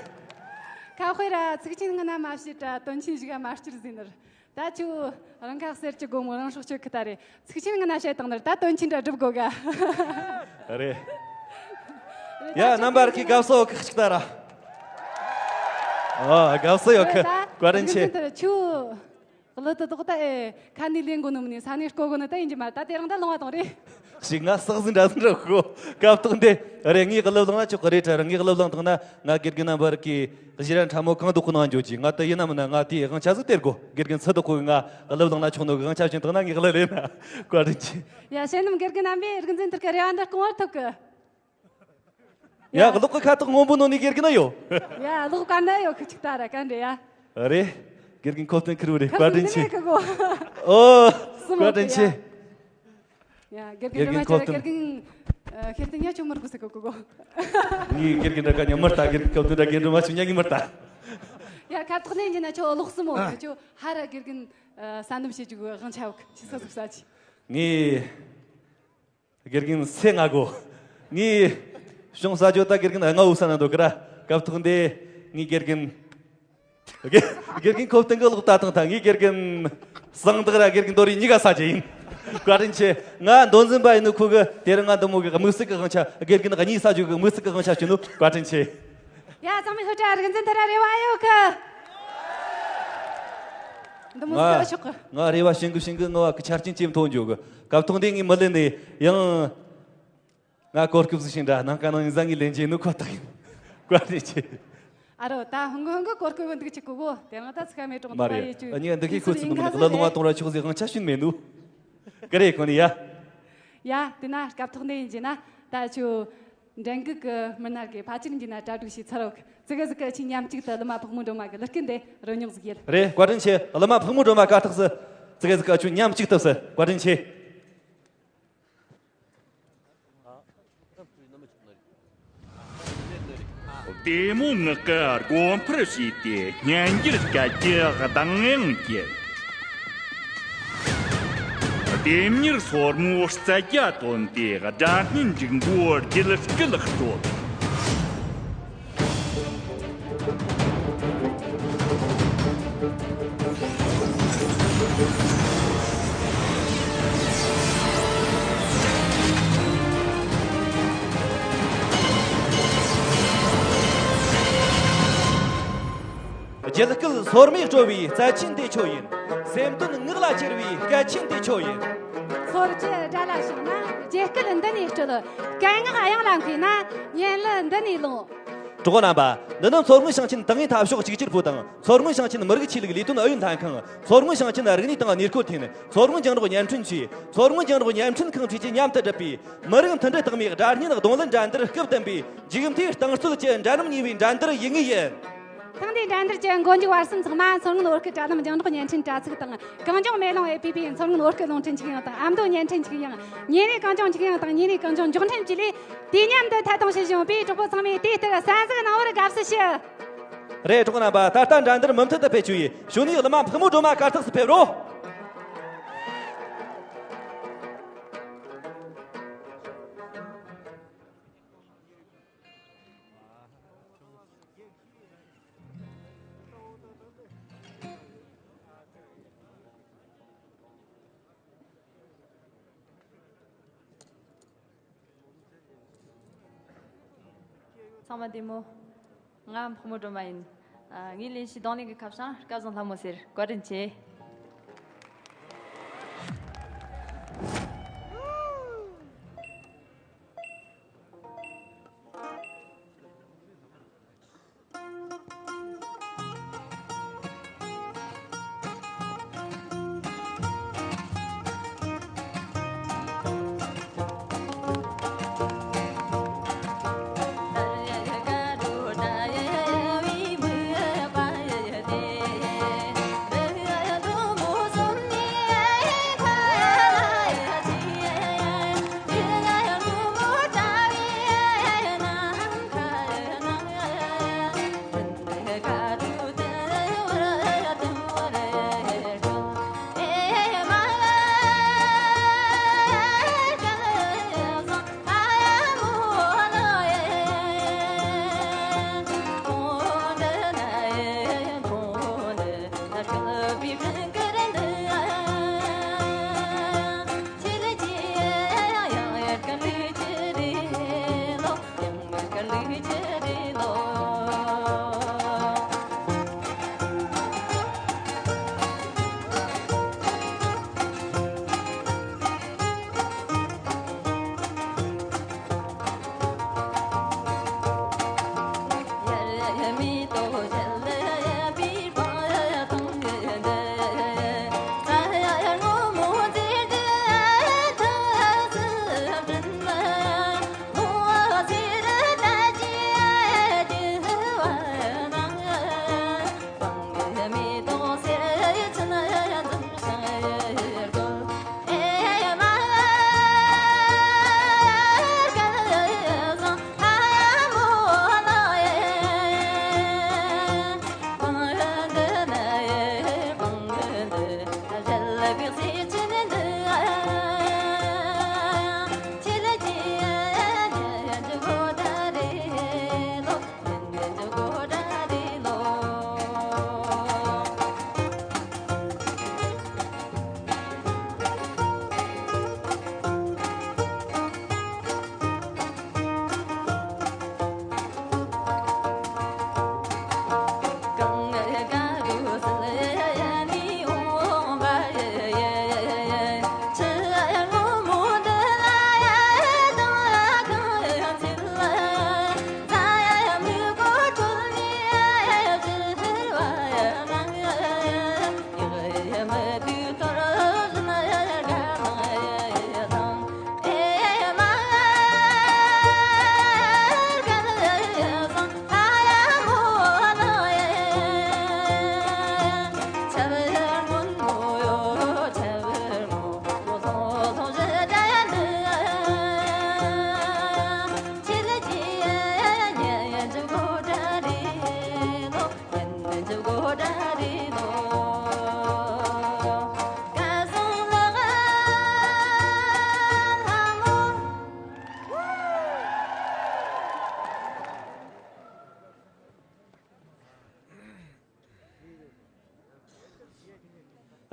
ཁ་དཔེ་ར། ཚིག་ཆེན་ངི་ན་མ་བཤད་ར་དོན་ཆེན་ཞིག་ག་མ་སྤྱིར་ཟིན་ནར། ད་ཁྱོད་རང་ཁ་གསེར་གྱི་སྒོ་མོ་རང་སྲོག་གཅོད་ཁི་ད་རེད། ཚིག་ཆེན་ངི་ན་བཤད་དང་ནར་ད་དོན་ཆེན་འདྲ་སྒྲུབ་དགོས་ག་རེད། ཡ། རྣམ་པར་གི་དགའ་བསུ་ཁག་ཅིག་ད་ར། ཨ། དགའ་བསུ་ཡོད་གི། བཀའ་དྲིན་ཆེ། ཁྱོད། གླུ་དེ་དག་ད་ཨེ་ཁ་ནས་ལེན་དགོས་ནི་མིན་ནས་ས་ནས་བརྐོ་དགོས་ནི་ད་ཡིན་གྱི་མ་རེད། ད་དེ་རིང་ད་ལོང་བ་དང་རེད། ཞིག་ང་སག་ཟིན་འདྲ་ཟིན་འདྲ་ཤོ། སྐབས་ཐོག་འདི་རེད། ངའི་གླུ་བླངས་ན་ཆོག་གི་རེད་དྲ། ངའི་གླུ་བླངས་ཐོག་ན་ང་དགེ་རྒན་རྣམ་པར་གི་གཞི་ར་ཕྲ་མོ་གང་དུ་ཁོ་ནང་འཇོག་གྱིས། ང་ད་ཡིན་ན་མིན་ན་ང་དེའི་དབང་ཆ་ཟིག་སྟེར་དགོས། དགེ་རྒན་སུ་དུ་ཁོ་གི་ང་གླུ་བླངས་ན་ཆོག་ནོ་གི་དབང་ཆ་བྱིན་ཐོག་ན་ངའི་གླུ་ལེན་ན་བཀའ་དྲིན་ཆེ། ཡ། ཞལ་ནམ་དགེ་རྒན་རྣམ་པས་རིག་འཛིན་དེར་གི་རེ་བ་འདི་སྐོང་བར་ཐུབ་གི། ཡ། གློག་གི་ཁ་ཐག་སྔོན་པོ་ནོ་ནི་དགེ་རྒན་ན་ཡོད། ཡ། གློག་ག་འདྲ་ཡོད་གི་ཅིག་ད་ར་ག་འདྲ་ཡ། རེད། དགེ་རྒན་ཁོ་བསྟན་ཁུར་བོ་རེད། བཀའ་དྲིན་ཆེ། ཨོ། སུ་མོ་བཀའ་དྲིན་ཆེ། ཡ། དགེ་རྒན་ཁོ་བསྟན། དགེ་རྒན་ཁྱེད་དེ་ཉ་ཆུ་མར་གོ་ཟེར་གོ་གོ་གོ། ངའི་དགེ་རྒན་འདྲ་ག་ཉ་མར་ལྟ། དགེ་རྒན་ཁོ་བསྟན་འདྲ་དགེ་རྒན་མ་ཆུ་ཉ་གི་མར་ལྟ། ཡ། ཁ་ཐོག་ནས་ཉིན་ན་ཁྱོད་གློག་སུ་མོ་ཁྱོད་ཧ་ར་དགེ་རྒན་ས་ནུབ་བྱེད་རྒྱུ་གི་དབང་ཆ་ཡོད་གི་ཅི་ས་ཟུག་ས་ཅི། ངའི། དགེ་རྒན་སེ་ང་གོ། ངའི་གཞུང་ས་ཇོ་ད་དགེ་རྒན་ལྔ་བོ་ས་ན་འདུག་གི་ར། སྐབས་ཐོག་འདི་ངའི་དགེ་རྒན། དགེ་དགེ་རྒན་ཁོ་བསྟན་གི་ལོག་ལྟ་དང་ཐང་། ངའི་དགེ་རྒན་སང་དག་ར་དགེ་རྒན་རྡོ་རི་གཉིས་ཀ་ས་ཇེ་ཡིན། བཀའ་དྲིན་ཆེ། ང་མདོ་འཛིན་པ་ཡིན་ནོ་ཁོ་གི་དེ་རིང་ང་འདི་མོ་གི་དམིགས་བསལ་གི་དབང་ཆ། དགེ་རྒན་གཉིས་ས་ཇོ་གི་དམིགས་བསལ་གི་དབང་ཆ་བྱིན་ནོ་བཀའ་དྲིན་ཆེ། ཡ། ཚང་མས་ཧུར་ཐག་རིག་འཛིན་དེ་ར་རེ་བ་ཡོད་གི། འདི་མོ་ཟིག་ཆོག་གི། ང་རེ་བ་བྱིན་གི་བྱིན་གི་ངོ་བ་གི་ཆ་རྐྱེན་ཅེས་མཐོང་འཇོག་གི། སྐབས་ཐོག་འདི་ངས་མི་ལེན་ནས་ཡང་། ང་གོ་སྐབས་ཟིག་ཤིང་འདྲ་ནང་ཀ་ནང་ཡིན་ཟ་ངས་ལེན་གྱི་ནུ་ཁོ་ཐག་ཡིན། བཀའ་དྲིན་ཆེ། ཨ་རོ། ད་ཧང་གི་ཧང་གི་གོ་སྐབས་འདུག་ཅིག་གོ་གོ། དེ་རིང་ད་ཚིག་མེད་གྲོང་མ་རེད། ཡེ་ཅུ་ཨ་ནི་འདི་གི་ཁོ་ཚིག་མིན་གི་ལ་ལུང་བ་གཏོང་ར་ཆོག་ཟིག་དབང་ཆ་ཤུན་མེད་ནུ། ག་རེ་ཁོ་ནི་ཡ། ཡ། དེ་ན་སྐབས་ཐོག་འདི་ཡིན་གྱི་ན་ད་ཆུ། འགྲན་འགུག་གི་མི་སྣ་གི་ཕལ་ཆེར་འགྱིས་ན་གྲ་སྒྲིག་བྱས་ཚར་བ་ཙི་གེ་ཟིག་གི་ཆེས་མཉམ་གཅིག་ཏུ་གླུ་མ་ཕག་མོ་སྒྲོལ་མ་གི་གླུ་སྐད་འདི་རོལ་མྱོང་ཟིག་ཡིན། རེད། བཀའ་དྲིན་ཆེ། གླུ་མ་ཕག་མོ་སྒྲོལ་མ་ག་ཐག་སི་ཙི་གེ་ཟིག་གི་ཆུ་མཉམ་གཅིག་ཏུ་སི། བཀའ་དྲིན་ཆེ། བདེ་མོ་ངག་གི་སྒོ་འཕར་ཕྱེས་ཏེ་སྙན་འགྱུར་སྐད་ཀྱི་གདངས་དབྱངས་ཀྱིས། ལྡེམ་མྱུར་སོར་མོའི་རྩལ་རྒྱ་བཏོན་ཏེ་སྒྲ་སྙན་འབྲུག་མགོའི་རྒྱུད་སྐུད་དཀྲོལ། རྒྱུད་སྐུད་སོར་མོས་དཀྲོལ་བའི་རྩལ་ཆེན་དེ་ཁྱོད་ཡིན། སེམས་དོན་ངག་ལ་གྱེར་བའི་སྐད་ཆེན་དེ་ཁྱོད་ཡིན། ཚོར་གྱི་སྒྲ་ལ་བཞག་ན་རྒྱུད་སྐུད་འདི་ནས་དཀྲོལ། སྐད་ངག་དབྱངས་ལ་མཁས་ན་སྙན་གླུ་འདི་ནས་ལོངས། གྲོགས་རྣམ་པ། འདི་ནི་མཚོ་སྔོན་ཞིང་ཆེན་ཏང་ཨུའི་འཐབ་ཕྱོགས་གཅིག་གྱུར་པུའུ་དང་། མཚོ་སྔོན་ཞིང་ཆེན་མི་རིགས་ཆོས་ལུགས་ལས་དོན་ཨུ་ཡོན་ལྷན་ཁང་། མཚོ་སྔོན་ཞིང་ཆེན་རིག་གནས་དང་གནས་སྐོར་ཐིན། མཚོ་སྔོན་རྒྱང་སྒྲོག་བརྙན་འཕྲིན་ཅུས། མཚོ་སྔོན་རྒྱང་སྒྲོག་བརྙན་འཕྲིན་ཁང་བཅས་ཀྱིས་མཉམ་དུ་བསྒྲུབས་པའི་མི་རིགས་མཐུན་སྒྲིལ་རྟགས་མའི་སྒྲ་སྙན་རྡུང་ལེན་འགྲན་བསྡུར་སྐབས་བདུན་པའི་མཇུག་མཐའི་རྟིང་རྩོད་ཀྱི་འགྲན་རིམ་གཉིས་པའི་འགྲན་བསྡུར་ཡུལ་དངོས་ཡིན། ཐེངས་འདིའི་འགྲན་བསྡུར་གྱི་མགོ་མཇུག་བར་གསུམ་ཚང་མ་མཚོ་སྔོན་བོད་སྐད་དྲ་ལམ་རྒྱང་སྒྲོག་བརྙན་འཕྲིན་དྲ་ཚིགས་དང་། གངས་ལྗོངས་མེ་ལོང་ཨེ་པི་པི་མཚོ་སྔོན་བོད་སྐད་རླུང་འཕྲིན་ཆིག་ཡང་དང་། ཨ་མདོ་བརྙན་འཕྲིན་ཆིག་ཡང་། ཉིན་རེའི་གངས་ལྗོངས་ཆིག་ཡང་དང་ཉིན་རེའི་གངས་ལྗོངས་མགྱོགས་འཕྲིན་བཅས་ལས། དུས་མཉམ་དུ་ཐད་གཏོང་བྱེད་བཞིན་པའི་གྲོགས་པོ་ཚང་མས་དུས་ལྟར་གསན་གཟིགས་གནང་བར་དགའ་བསུ་ཞུ། རེད། གྲོགས་རྣམ་པ། ད་ལྟ་འགྲན་བསྡུར་མུ་མཐུད་དུ་སྤེལ་བཅུག་ཡིན། གཞུག་ནས་གླུ་མ་ཕག་མོ་སྒྲོལ་མ་གར་སྟེགས་སུ་ཕེབས་རོགས། ཚང་མ་བདེ་མོ། ང་ཕག་མོ་སྒྲོལ་མ་ཡིན། ཨ། ངའི་ལེན་གཞི་རྡུང་ལེན་གྱི་ཁ་བྱང་སྐལ་བཟང་ལྷ་མོ་ཟེར། བཀའ་དྲིན་ཆེ།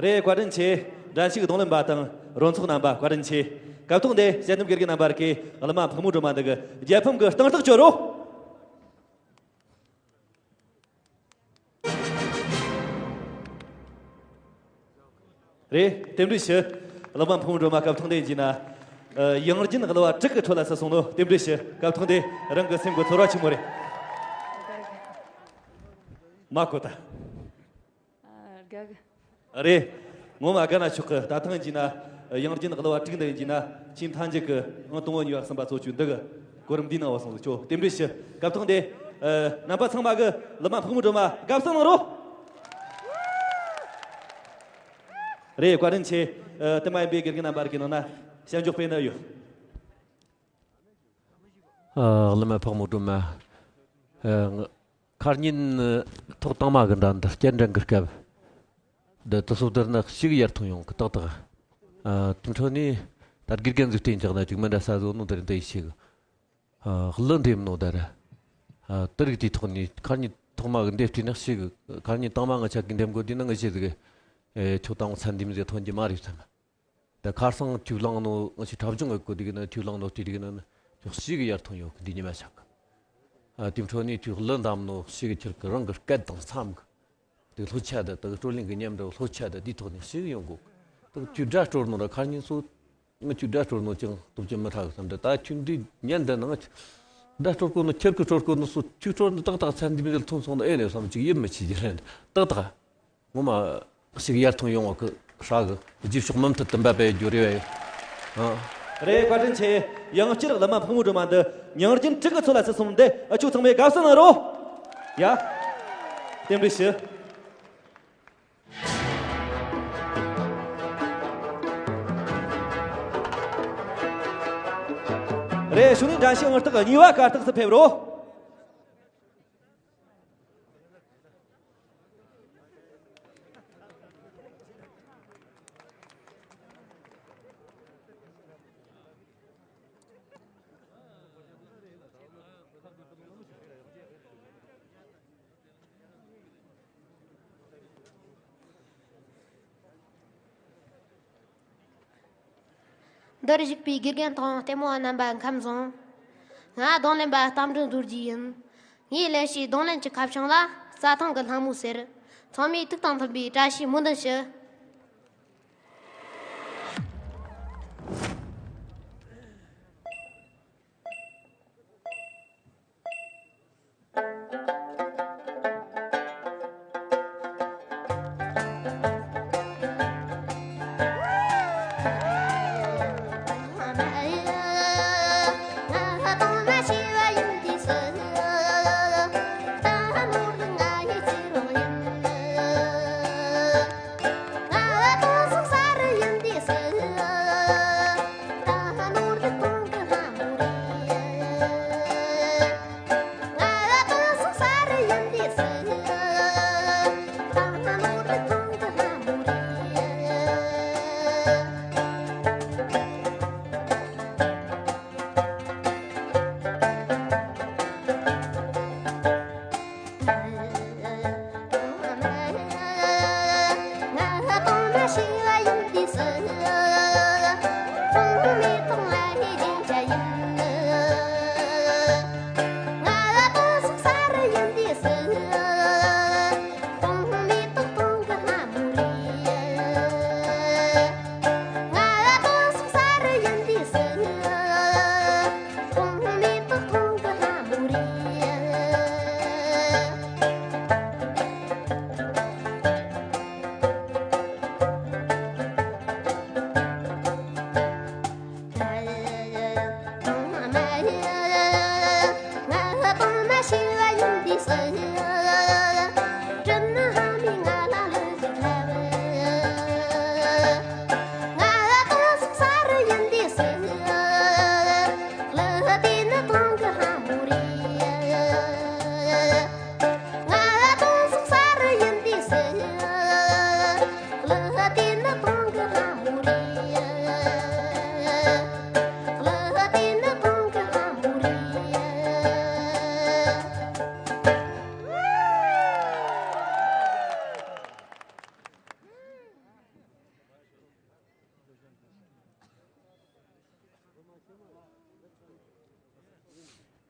རེད། བཀའ་དྲིན་ཆེ། འགྲན་ཞུགས་རྡུང་ལེན་པ་དང་རོལ་ཚོགས་རྣམ་པ་བཀའ་དྲིན་ཆེ། སྐབས་ཐོག་འདི་དཔྱད་འདེམས་དགེ་རྒན་རྣམ་པར་གྱིས་གླུ་མ་ཕག་མོ་སྒྲོལ་མ་འདི་གི་རྒྱལ་ཕམ་གྱི་སྟངས་རྟགས་བཅོ་རོགས། རེད། རྟེན་འབྲེལ་ཞུ། གླུ་མ་ཕུང་སྒྲོལ་མ་སྐབས་ཐོག་འདི་ཡིན་ན། ཨ། ཡང་རྒྱུན་གླུ་བ་དྲུག་གི་ཁྲོད་ལ་ཚུད་སོང་ནོ། རྟེན་འབྲེལ་ཞུ། སྐབས་ཐོག་འདི་རང་གི་སེམས་ཀྱི་ཚོར་བ་ཆི་མོ་རེད། མ་གོ་ད། ཨ། དགའ་གི། རེད། ངོ་མ་དགའ་ན་ཆོག་གི། ད་ཐེངས་ཡིན་ན་ཡང་རྒྱུན་གླུ་བ་དྲུག་འདི་ཡིན་ན་ཆེས་མཐའ་མཇུག་གི་ཨང་དང་པོ་གཉིས་པ་གསུམ་པ་ཚོ་ཆུ་འདི་གི་གོ་རིམ་འདིའི་ནང་བ་སོང་ཟིག་ཆོ། རྟེན་འབྲེལ་ཞུ། སྐབས་ཐོག་འདི། ཨ། རྣམ་པ་ཚང་མ་གི་ལི་མ་ཕག་མོ་སྒྲོལ་མ་དགའ་བསུ་གནང་རོགས། རེད། བཀའ་དྲིན་ཆེ། ཨ། དེ་མ་ཡིན་པའི་དགེ་རྒན་རྣམ་པ་གི་ནང་ན་ཞལ་འཇོག་སྤེལ་ན་ཡོད། ཨ། ལི་མ་ཕག་མོ་སྒྲོལ་མ། ཨ། ཁ་ཉིན་ཐོག་དང་མ་གི་འདྲ་འདི་སྐྱེལ་འདྲེན་གི་སྐབས། འདི་དུ་སོ་དེར་ན་ཞིག་ཡར་ཐོན་ཡོང་གི་ཏག་ཏག་ཨ། དེ་འཕྲོ་ནས་ད་དགེ་རྒན་ཟིག་བསྟེན་ཀྱག་ན་ཅིག་མི་འདྲ་ས་བཟོ་ནོ་དེར་འདི་ཡི་ཞིག་ཨ། གླུ་འདེབས་ནོ་དེར། ཨ། དེ་རིགས་དེའི་ཐོག་ནས་ཁ་ཉིན་ཐོག་མ་གི་འདེབས་དུས་ནི་ཞིག་ཁ་ཉིན་དང་མ་ང་ཆ་གི་འདེབས་དགོས་དུས་ན་ང་ཞིག་ཟིག་ཨེ། ཁྱོད་དང་ཚན་འདེམས་ཟིག་ཐོན་གྱི་མ་རེད་བསམ། ད་ཁ་སང་ཁྱོད་བླངས་ནོ་ང་ཞིག་གྲབས་ཅུང་ཡོད་གོ་དུས་ན། ཁྱོད་བླངས་ནོ་དུས་དུས་ན་ནི་ཁྱོད་ཞིག་ཡར་ཐོན་ཡོད་གི་འདི་ཉི་མ་ཆག་གི་ཨ། དེ་འཕྲོ་ནས་ཁྱོད་གླུ་འདེབས་ནོ་ཞིག་ཁྱེད་གི་རང་གི་སྐད་དང་མཚམས་གི་དེ་ལྷོད་ཆ་དེ་དག་སྤྲོ་གླེང་གི་ཉམས་འདྲ་བོ་ལྷོད་ཆ་དེ་དེའི་ཐོག་ནས་ཞིག་ཡོང་གོ། དག་ཁྱོད་སྒྲ་སྤྲོ་ནོ་ར་ཁ་ཉིན་སོ། ང་ཁྱོད་སྒྲ་སྤྲོ་ནོ་ཅང་སྟོབས་ཀྱི་མི་ཧྲག་བསམ་འདྲ། ད་ཁྱོད་འདི་ཉན་འདི་ནང་སྒྲ་སྤྲོ་གོ་ནོ་ཁྱེད་གི་སྤྲོ་གོ་ནོ་སོ། ཁྱོད་སྤྲོ་ནི་ཏག་ཏག་ཚན་འདི་མི་ལ་ཐོན་སོང་ན་ཨེ་ནས་བསམ་ཅིག་ཡིད་མི་ཆེས་ཀྱི་རེད། ཏག་ཏག་ངོ་མ་ཞིག་ཡར་ཐོན་ཡོང་བ་གི་ཧྲག་གི་རྗེས་ཕྱོགས་མུ་མཐུད་དུ་འབད་པའི་རྒྱུ་རེ་བ་ཡོད། ཨ། རེད། བཀའ་དྲིན་ཆེ། ཡང་བསྐྱར་ལི་མ་ཕག་མོ་སྒྲོལ་མ་འདི་མྱིང་རྒྱུན་ཁྲི་གི་ཚོ་ལ་སི་སོང་འདི་ཨ། ཁྱོད་ཚང་མས་དགའ་བསུ་གནང་རོགས། ཡ། རྟེན་འབྲེལ་ཞུ། རེད། གཞུག་ནས་འགྲན་ཞུགས་ཨང་རྟགས་གཉིས་པ་གར་སྟེགས་སུ་ཕེབས་རོགས། འདིར་བཞུགས་པའི་དགེ་རྒན་དང་ལྟད་མོ་བ་རྣམ་པ་ཁམས་བཟང་། ང་རྡུང་ལེན་པ་རྟ་མགྲིན་རྡོ་རྗེ་ཡིན། ངའི་ལེན་བྱའི་རྡུང་ལེན་གྱི་ཁ་བྱང་ལ་རྩྭ་ཐང་གི་ལྷ་མོ་ཟེར། ཚང་མས་ཐུགས་དང་མཐུན་པའི་བཀྲ་ཤིས་སྨོན་འདུན་ཞུ།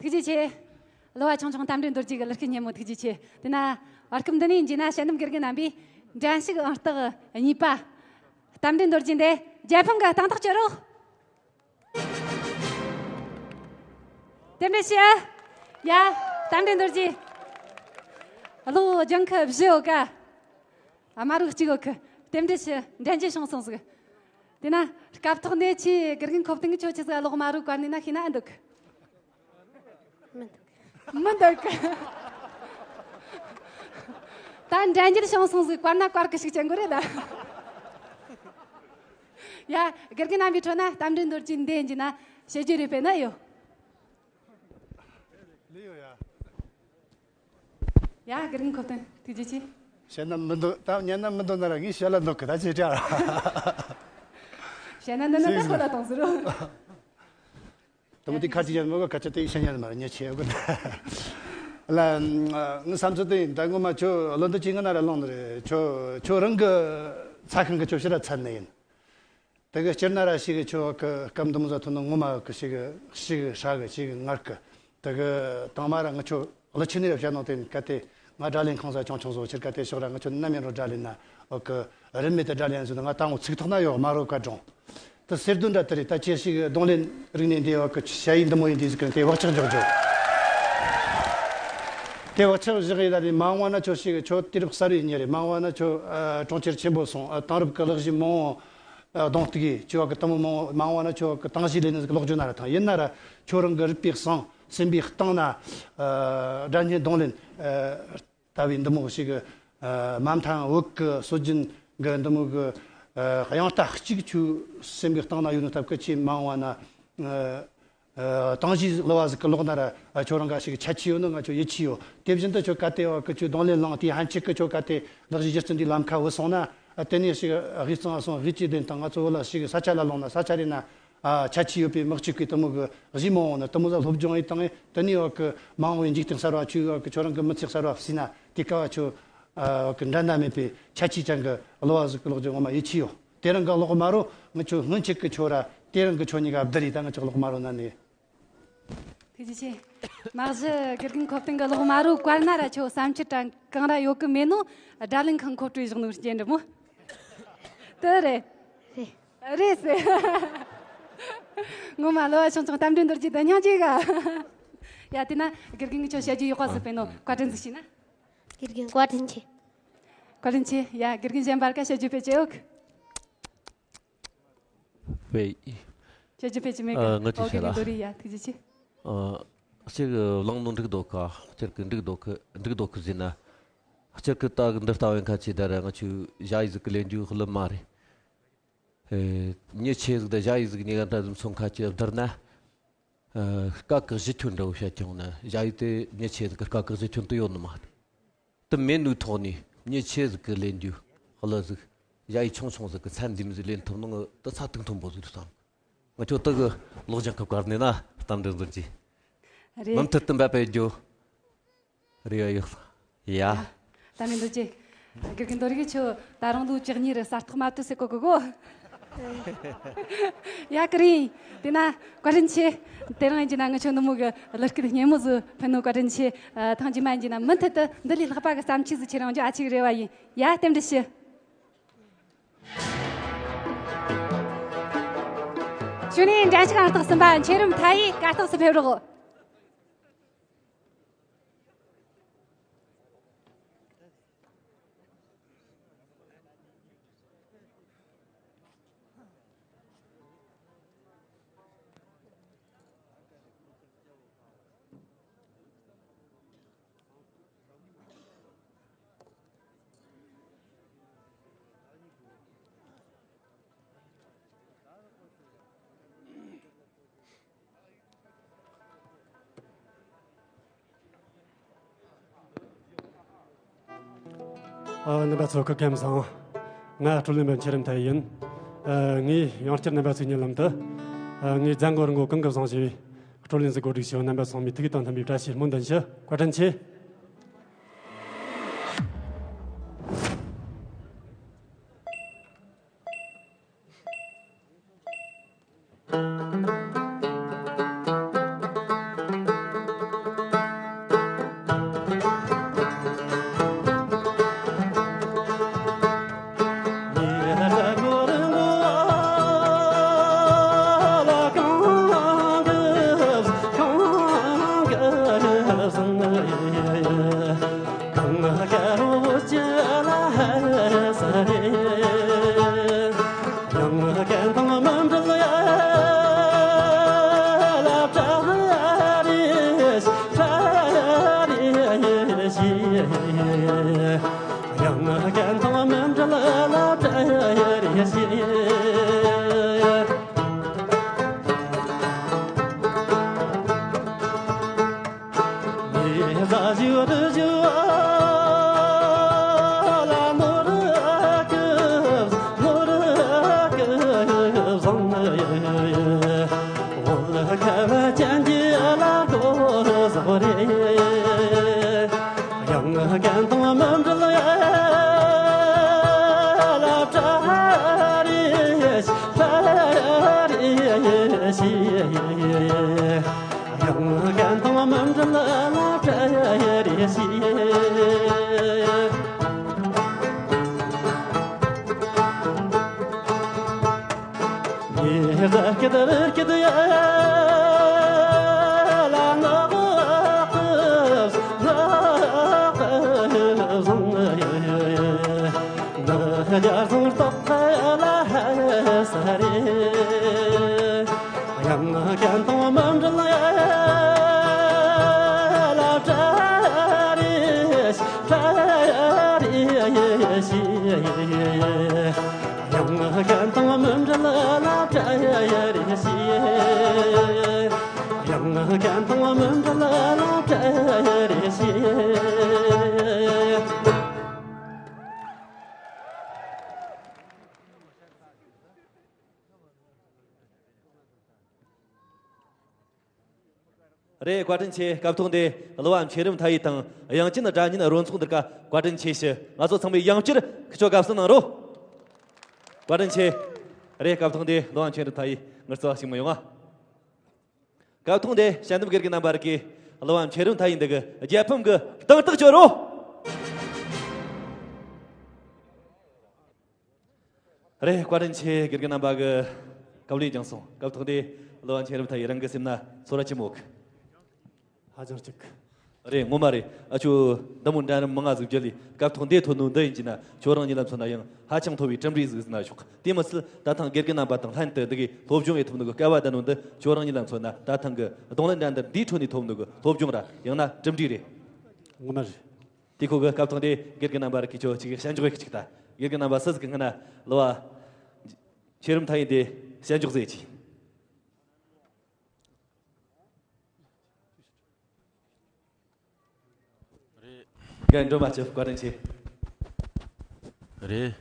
ཐུགས་རྗེ་ཆེ། གླུ་བ་ཆུང་ཆུང་རྟ་མགྲིན་རྡོ་རྗེ་གི་གླུ་སྐད་སྙན་མོ་ཐུགས་རྗེ་ཆེ། དེ་ན་བར་སྐབས་འདི་ནས་མཇལ་ན་དཔྱད་འདེམས་དགེ་རྒན་རྣམ་པས་འགྲན་ཞུགས་ཨང་རྟགས་གཉིས་པ་རྟ་མགྲིན་རྡོ་རྗེ་འདི་རྒྱལ་ཕམ་གི་སྟེང་ཐག་གཅོད་རོགས། རྟེན་འབྲེལ་ཞུ། ཡ། རྟ་མགྲིན་རྡོ་རྗེ། གློག་ལྗང་ཁུ་བཞི་ཡོད་ཀ་དམར་རོ་གཅིག་ཡོད་ཀི་རྟེན་འབྲེལ་ཞུ། འགྲན་རྒྱུ་བྱུང་སོང་ཟིག་དེ་ན་སྐབས་ཐོག་ནས་ཆེས་དགེ་རྒན་ཁོ་བསྟན་གི་ཁྱོད་ཆི་ཟིག་གློག་དམར་རོ་བཀར་ནས་ན་ཤེས་ན་ཨེ་འདུག་མི་འདུག་མི་འདུག་ད་འདྲ་འགྱུར་བྱུང་སོང་ཟིག་བཀར་ན་བཀར་གི་ཞིག་བྱེད་དགོས་རེད་ད། ཡ། དགེ་རྒན་རྣམ་པའི་ཁྲོད་ན་རྟ་མགྲིན་རྡོ་རྗེ་འདི་ཡིན་གྱི་ན་བཤད་རྒྱུ་རེ་དཔེར་ན་ཡོད། ལེ་ཡོད་ཡ། ཡ། དགེ་རྒན་ཁོ་ཐོན་ཐུགས་རྗེ་ཆེ། བཤད་ན་མི་འདོད་ད་ཉན་ན་མི་འདོད་ན་ར་ངས་བཤད་ལ་འདོད་གི་ད་ཅི་དྲ། བཤད་ན་འདི་ན་ད་ཁོ་ལ་གཏོང་ཟེར་རོ། དེ་མོ་དེ་ཁ་ཅིག་ཡང་མི་གོ་སྐད་ཆ་དེ་བཤད་ཉན་མ་རེད་ཉན་ཆེ་གོ། ལ། ངའི་བསམ་ཚུལ་དེ་ཡིན་ད་ངོ་མ་ཁྱོད་བློ་འདི་ཅི་ང་ན་ར་ལོང་ནི་རེད། ཁྱོད་ཁྱོད་རང་གི་ཚ་ཁང་གི་ཁྱོད་ཕྱིར་ར་ཚར་ནི་ཡིན། དེ་གི་སྤྱིར་ན་ར་ཞིག་གི་ཁྱོད་གི་སྐབས་འདི་མོ་ཟ་ཐུབ་ནི་ངོ་མ་གི་ཞིག་གི་ཞིག་གི་ཧྲ་གི་ཞིག་གི་ངར་གི། དེ་གི་དང་མ་ར་ང་ཁྱོད་ཀླུ་ཆུ་ནས་ར་བཤད་ནོ་དེ་ག་དེ་ང་སྒྲ་ལེན་ཁང་ས་ཆུང་ཆུང་བཟོ་ཕྱིར་ག་དེ་ཕྱོགས་ར་ང་ཁྱོད་ནམ་ཡིན་རུང་སྒྲ་ལེན་ན་འོ་གི་རིན་མེད་དུ་སྒྲ་ལེན་ཟེར་ན་ང་ད་ངོ་ཚིག་ཐོག་ན་ཡོད་མ་རོ་བཀའ་དྲུང་། དེ་གསེར་དུ་འདྲ་དེ་རེད། ད་ཁྱེད་ཞིག་གདོང་ལེན་རིག་གནས་འདི་བ་གི་ཞ་ཡི་འདི་མོ་ཡིན་འདི་ཟིག་གི་དེ་བག་ཆགས་འཇོག་རྒྱུ། དེ་བག་ཆགས་བཞག་ཡི་ད་དེ་མ་འོངས་བ་ན་ཁྱོད་ཞིག་ཁྱོད་དུས་རབས་གསར་བའི་མྱི་རེད། མ་འོངས་བ་ན་ཁྱོད་ཨ་གྲོང་ཁྱེར་ཆེན་པོ་སོང་ཨ་དེང་རབས་ཀྱི་གློག་བཞིན་མང་བོ་གདོང་གཏུག་གི་ཁྱོད་བ་གི་དེ་མོ་མང་བོ་མ་འོངས་བ་ན་ཁྱོད་བ་གི་དེང་ཞིག་ལས་ནི་ཟིག་ལོག་རྒྱུ་ན་ར་ཐང་ཡིན་ན་ར་ཁྱོད་རང་གི་རིག་པའི་གསང་སེམས་པའི་གཏིང་ན་ཨ་སྒྲ་སྙན་གདོང་ལེན་ཨ། ལྟ་བུའི་འདི་མོ་ཞིག་གི་ཨ་མ་མཐའ་བོད་ཀྱི་སྲོལ་རྒྱུན་གྱི་འདི་མོ་གི་ཨ་དབྱངས་རྟ་གཅིག་ཁྱོད་སེམས་ཀྱི་གཏིང་ན་ཡོད་ནོ་སྟབས་ཀྱིས་ཁྱེད་མ་འོངས་བ་ན་ཨ་ཨ་དེང་ཞིག་གླུ་བ་ཟིག་གི་ལོག་ན་ར་ཨ་ཁྱོད་རང་ག་ཞིག་ཁྱད་ཆོས་ཡོད་ནོ་ང་ཁྱོད་ཡིད་ཆེས་ཡོད། དེ་བཞིན་དུ་ཁྱོད་ག་དེ་བ་གི་ཁྱོད་གདོང་ལེན་བླངས་དེ་ཕན་ཆད་གི་ཁྱོད་ག་དེ་ལག་བཞི་སྒྱུ་རྩལ་འདི་ལམ་ཁ་བུད་སོང་ན་ཨ་དེ་ནས་ཞིག་དབུས་གཙང་སོང་དབུས་སྤྱི་བདེ་དང་ང་ཚོ་བོད་ལ་ཞིག་ས་ཆ་ལ་ལོང་ན་ས་ཆ་རེ་ན། ཨ་ཁྱད་ཆོས་ཡོད་པའི་དམག་སྤྱི་གི་དེ་མོ་གི་གཞི་མང་བོ་ནི་དེ་མོ་ཟ་སློབ་སྦྱོང་ཡིན་དང་དེ་ནས་བ་གི་མ་འོངས་པའི་འཇིག་རྟེན་གསར་བ་ཆོས་བ་གི་ཁྱོད་རང་གི་མི་ཚེ་གསར་བ་ཟིན་ན་དེ་ཀ་བ་ཆོས་ཨ་བ་གི་འགྲན་ཟླ་མེད་པའི་ཁྱད་ཆོས་ཅན་གི་གླུ་བ་ཟིག་གི་ལོག་རྒྱུ་ངོ་མ་ཡིད་ཆེས་ཡོད། དེ་རིང་གི་གློག་མ་རོ་ང་ཁྱོད་སྔོན་ཆད་གི་ཁྱོད་ར་དེ་རིང་གི་ཁྱོད་གཉིས་ཀ་བསྡུར་ཡིས་ད་ང་ཁྱོད་གློག་མ་རོ་ན་ནི། ཐུགས་རྗེ་ཆེ། མ་གཞི་དགེ་རྒན་ཁོ་བསྟན་གི་གློག་མ་རོ་བཀར་ན་ར་ཁྱོད་བསམ་འཆར་དྲ་གང་ར་ཡོད་གི་མེད་ནོ། སྒྲ་ལེན་ཁང་ཁོ་སྤྲོད་བཞག་ནོ་རྐྱེན་འདྲ་མོ། དེ་རེད། རེད་ཟེར། ངོ་མ་གླུ་བ་ཆུང་ཆུང་རྟ་མགྲིན་རྡོ་རྗེ་དང་མཉམ་གཅིག་ག་ཡ་དེ་ན་དགེ་རྒན་གྱིས་ཁྱོད་བཤད་རྒྱུ་ཡག་པ་ཟིག་སྤེལ་ནོ་བཀའ་དྲིན་ཟིག་ཞུས་ན། དགེ་རྒན་བཀའ་དྲིན་ཆེ། བཀའ་དྲིན་ཆེ། ཡ་དགེ་རྒན་གཞན་པར་ཀ་བཤད་རྒྱུ་སྤེལ་ཅི་ཡོད། བེ། བཤད་རྒྱུ་སྤེལ་ཅི་མེད་ག་ཨ་ང་ཨོ་ཆི་དགེ་རྒན་ཤ་ལ། རྡོ་རི་ཡ་ཐུགས་རྗེ་ཆེ། ཨ་གཅིག་བླངས་ནོ་འགྲིག་འདུག་ག་སྤྱིར་གི་འགྲིག་འདུག་གི་འགྲིག་འདུག་གི་ཟེར་ན། སྤྱིར་གི་ད་གི་འདི་ལྟ་བུའི་ཁ་ཆེ་ད་ར་ང་ཆུ་ཞ་ཡི་ཟིག་གི་ལེན་རྒྱུ་ཧ་ལམ་མ་རེད། ཨེ། མྱི་ཆེ་ཟིག་དང་ཞ་ཡི་ཟིག་གཉིས་ཀ་འདྲ་ཟིག་མཚོན་ཁ་ཆེ་བསྡུར་ན། ཨ་སྐད་གི་གཞི་ཁྱོན་འདྲ་བོ་བཤད་ཀྱང་ན་ཞ་ཡི་དེ་མྱི་ཆེ་ཟིག་གི་སྐད་གི་གཞི་ཁྱོན་དུ་ཡོད་ནི་མ་རེད། དེ་མེད་ནོའི་ཐོག་ནས་མྱི་ཆེ་ཟིག་གི་ལེན་རྒྱུ་གླུ་ཟིག་ཞ་ཡི་ཆུང་ཆུང་ཟིག་གི་ཚད་འདི་མི་ཟིག་ལེན་ཐུབ་ནོ་ང་དེ་ཚད་དུང་མཐོན་པོ་ཟིག་རེད་བསམ། ང་ཁྱོད་དེ་གི་ལོག་ཅང་གི་བཀར་ནས་ན་གཏམ་འདྲ་འཛིན་གྱི། རེད། མུ་མཐུད་དུ་འབད་པའི་རྒྱུ། རེ་བ་ཡོད། ཡ། ད་མི་འདུག་ཅེ། དགེ་རྒན་རྡོ་རིག་ཁྱོད་ད་རུང་ལོ་བཅུ་གཉིས་རེད་གསར་ཐོག་མ་བཏུད་ཟེར་གོ་གི་གོ། ཡ་ཀི་རིང་། དེ་ན་བཀའ་དྲིན་ཆེ། དེ་རིང་ཡིན་གྱི་ན་ང་ཆོ་ནུ་མོ་གི་གླུ་སྐད་སྙན་མོ་ཟིག་ཕུལ་ནོ་བཀའ་དྲིན་ཆེ། ཐེངས་རྗེས་མ་ཡིན་གྱི་ན་མུ་མཐུད་དུ་འདི་ལས་ལྷག་པ་གི་བརྩམས་ཆོས་ཟིག་ཁྱེར་ཡོང་རྒྱུ་ཨ་ཅིག་རེ་བ་ཡིན། ཡ་རྟེན་འབྲེལ་ཞུ། གཞུག་ནས་འགྲན་ཞུགས་ཨང་རྟགས་གསུམ་པ་མཆེད་རིམ་མཐའ་ཡས་གར་སྟེགས་སུ་ཕེབས་རོགས། ཨ། རྣམ་པ་ཚོ་སྐུ་ཁམས་བཟང་། ང་བགྲོ་གླེང་པ་མཆེད་རིམ་མཐའ་ཡས་ཡིན། ཨ། ངས་ཡང་བསྐྱར་རྣམ་པ་ཚོའི་སྙན་ལམ་དུ། ཨ། ངས་མཛད་སྒོ་རིང་པོ་གང་གི་བཟང་བྱས་པའི་བགྲོ་གླེང་ཟིག་གོ་སྒྲིག་བྱས། རྣམ་པ་ཚང་མས་ཐུགས་དང་མཐུན་པའི་བཀྲ་ཤིས་སྨོན་འདུན་ཞུ། བཀའ་དྲིན་ཆེ། ཅན་གྱི་བླ་མགོ་བཟོ་རེ། ཡང་གན་དང་མི་འབྲལ་བའི་བླ་བྲལ་རེ་ཞིག་བྲལ་རེ་ཞིག་ཡང་གན་དང་མི་འབྲལ་བླ་བྲལ་རེ་ཞིག་ཉི་ཟེར་སྐད་རི་སྐད་ཡ། ལ་ནག་ནག་བཟང་ཡ། ནག་རྒྱ་བཟང་སྟག་ལ་ཧ་ས་རེ། ཡང་གན་དང་མི་འབྲལ་ཡ། ལ་བྲལ་རེ་བྲལ་རེ་ཞིག་ཡང་གན་དང་མི་འབྲལ་ལ་བྲལ་ཡ་རེ་ཞིག་ཡང་གན་དང་མི་འབྲལ་ལ་བྲལ་ཡ་རེ་ཞིག་རེད། བཀའ་དྲིན་ཆེ། སྐབས་ཐོག་འདི་གླུ་བ་མཁྱེན་རབ་མཐའ་ཡས་དང་དབྱངས་ཅན་སྒྲ་སྙན་རོལ་ཚོགས་འདི་ག་བཀའ་དྲིན་ཆེ་ཞུ། ང་ཚོ་ཚང་མས་ཡང་བསྐྱར་ཁྱེད་ཚོ་དགའ་བསུ་གནང་རོགས། བཀའ་དྲིན་ཆེ། རེད། སྐབས་ཐོག་འདི་གླུ་བ་མཁྱེན་རབ་མཐའ་ཡས་ངར་ཚོ་ཞིག་མི་ཡོང་ང་། སྐབས་ཐོག་འདི་ཞལ་འདེབས་དགེ་རྒན་རྣམ་པར་གི་གླུ་བ་མཁྱེན་རབ་མཐའ་ཡས་འདི་གི་རྒྱལ་ཕམ་གི་གདེང་ཐག་གཅོད་རོགས། རེད། བཀའ་དྲིན་ཆེ། དགེ་རྒན་རྣམ་པ་གི་སྐབས་ལས་སྦྱངས་སོང་། སྐབས་ཐོག་འདི་གླུ་བ་མཁྱེན་རབ་མཐའ་ཡས་རང་གི་སེམས་ན་ཚོར་བ་ཆེན་མོ་གི། ཧ་ཅང་སྐྱིད་གི། རེད། ངོ་མ་རེད། ཨ་ཅོ་འདི་མོ་འདྲ་རིམ་མང་ང་ཟིག་བརྒྱུད་ལས་སྐབས་ཐོག་འདི་ཐོན་ནོ་འདི་ཡིན་གྱི་ན་ཁྱོད་རང་ཉིད་ལ་མཚོན་ན་ཡང་ཧ་ཅང་མཐོ་བའི་གྲུབ་འབྲས་ཟིག་ཟེར་ན་ཆོག་དེ་མི་ཚད་ད་ཐེངས་དགེ་རྒན་རྣམ་པ་དང་ལྷན་དུ་འདི་གི་སློབ་སྦྱོང་ཡེ་ཐུབ་ནོ་གི་སྐལ་བ་ལྡན་ནོ་འདི་ཁྱོད་རང་ཉིད་ལ་མཚོན་ན་ད་ཐེངས་གི་རྡུང་ལེན་འགྲན་བསྡུར་འདིའི་ཁྲོད་ནས་ཐོབ་ནོ་གི་སློབ་སྦྱོང་ར་ཡང་ན་གྲུབ་འབྲས་རེད། ངོ་མ་རེད། དེ་ཁོ་གི་སྐབས་ཐོག་འདི་དགེ་རྒན་རྣམ་པར་གི་ཁྱོད་ཅིག་གི་ཞལ་འཇོག་ཡེ་གི་ཅིག་ད། དགེ་རྒན་རྣམ་པ་སུ་ཟིག་གི་སྔ་ན་གླུ་བ་མཁྱེན་རབ་མཐའ་ཡས་འདི་ཞལ་འཇོག་ཟེར་གྱི། རེད། རྒན་སྒྲོལ་མ་སྐྱིད། བཀའ་དྲིན་ཆེ། རེད།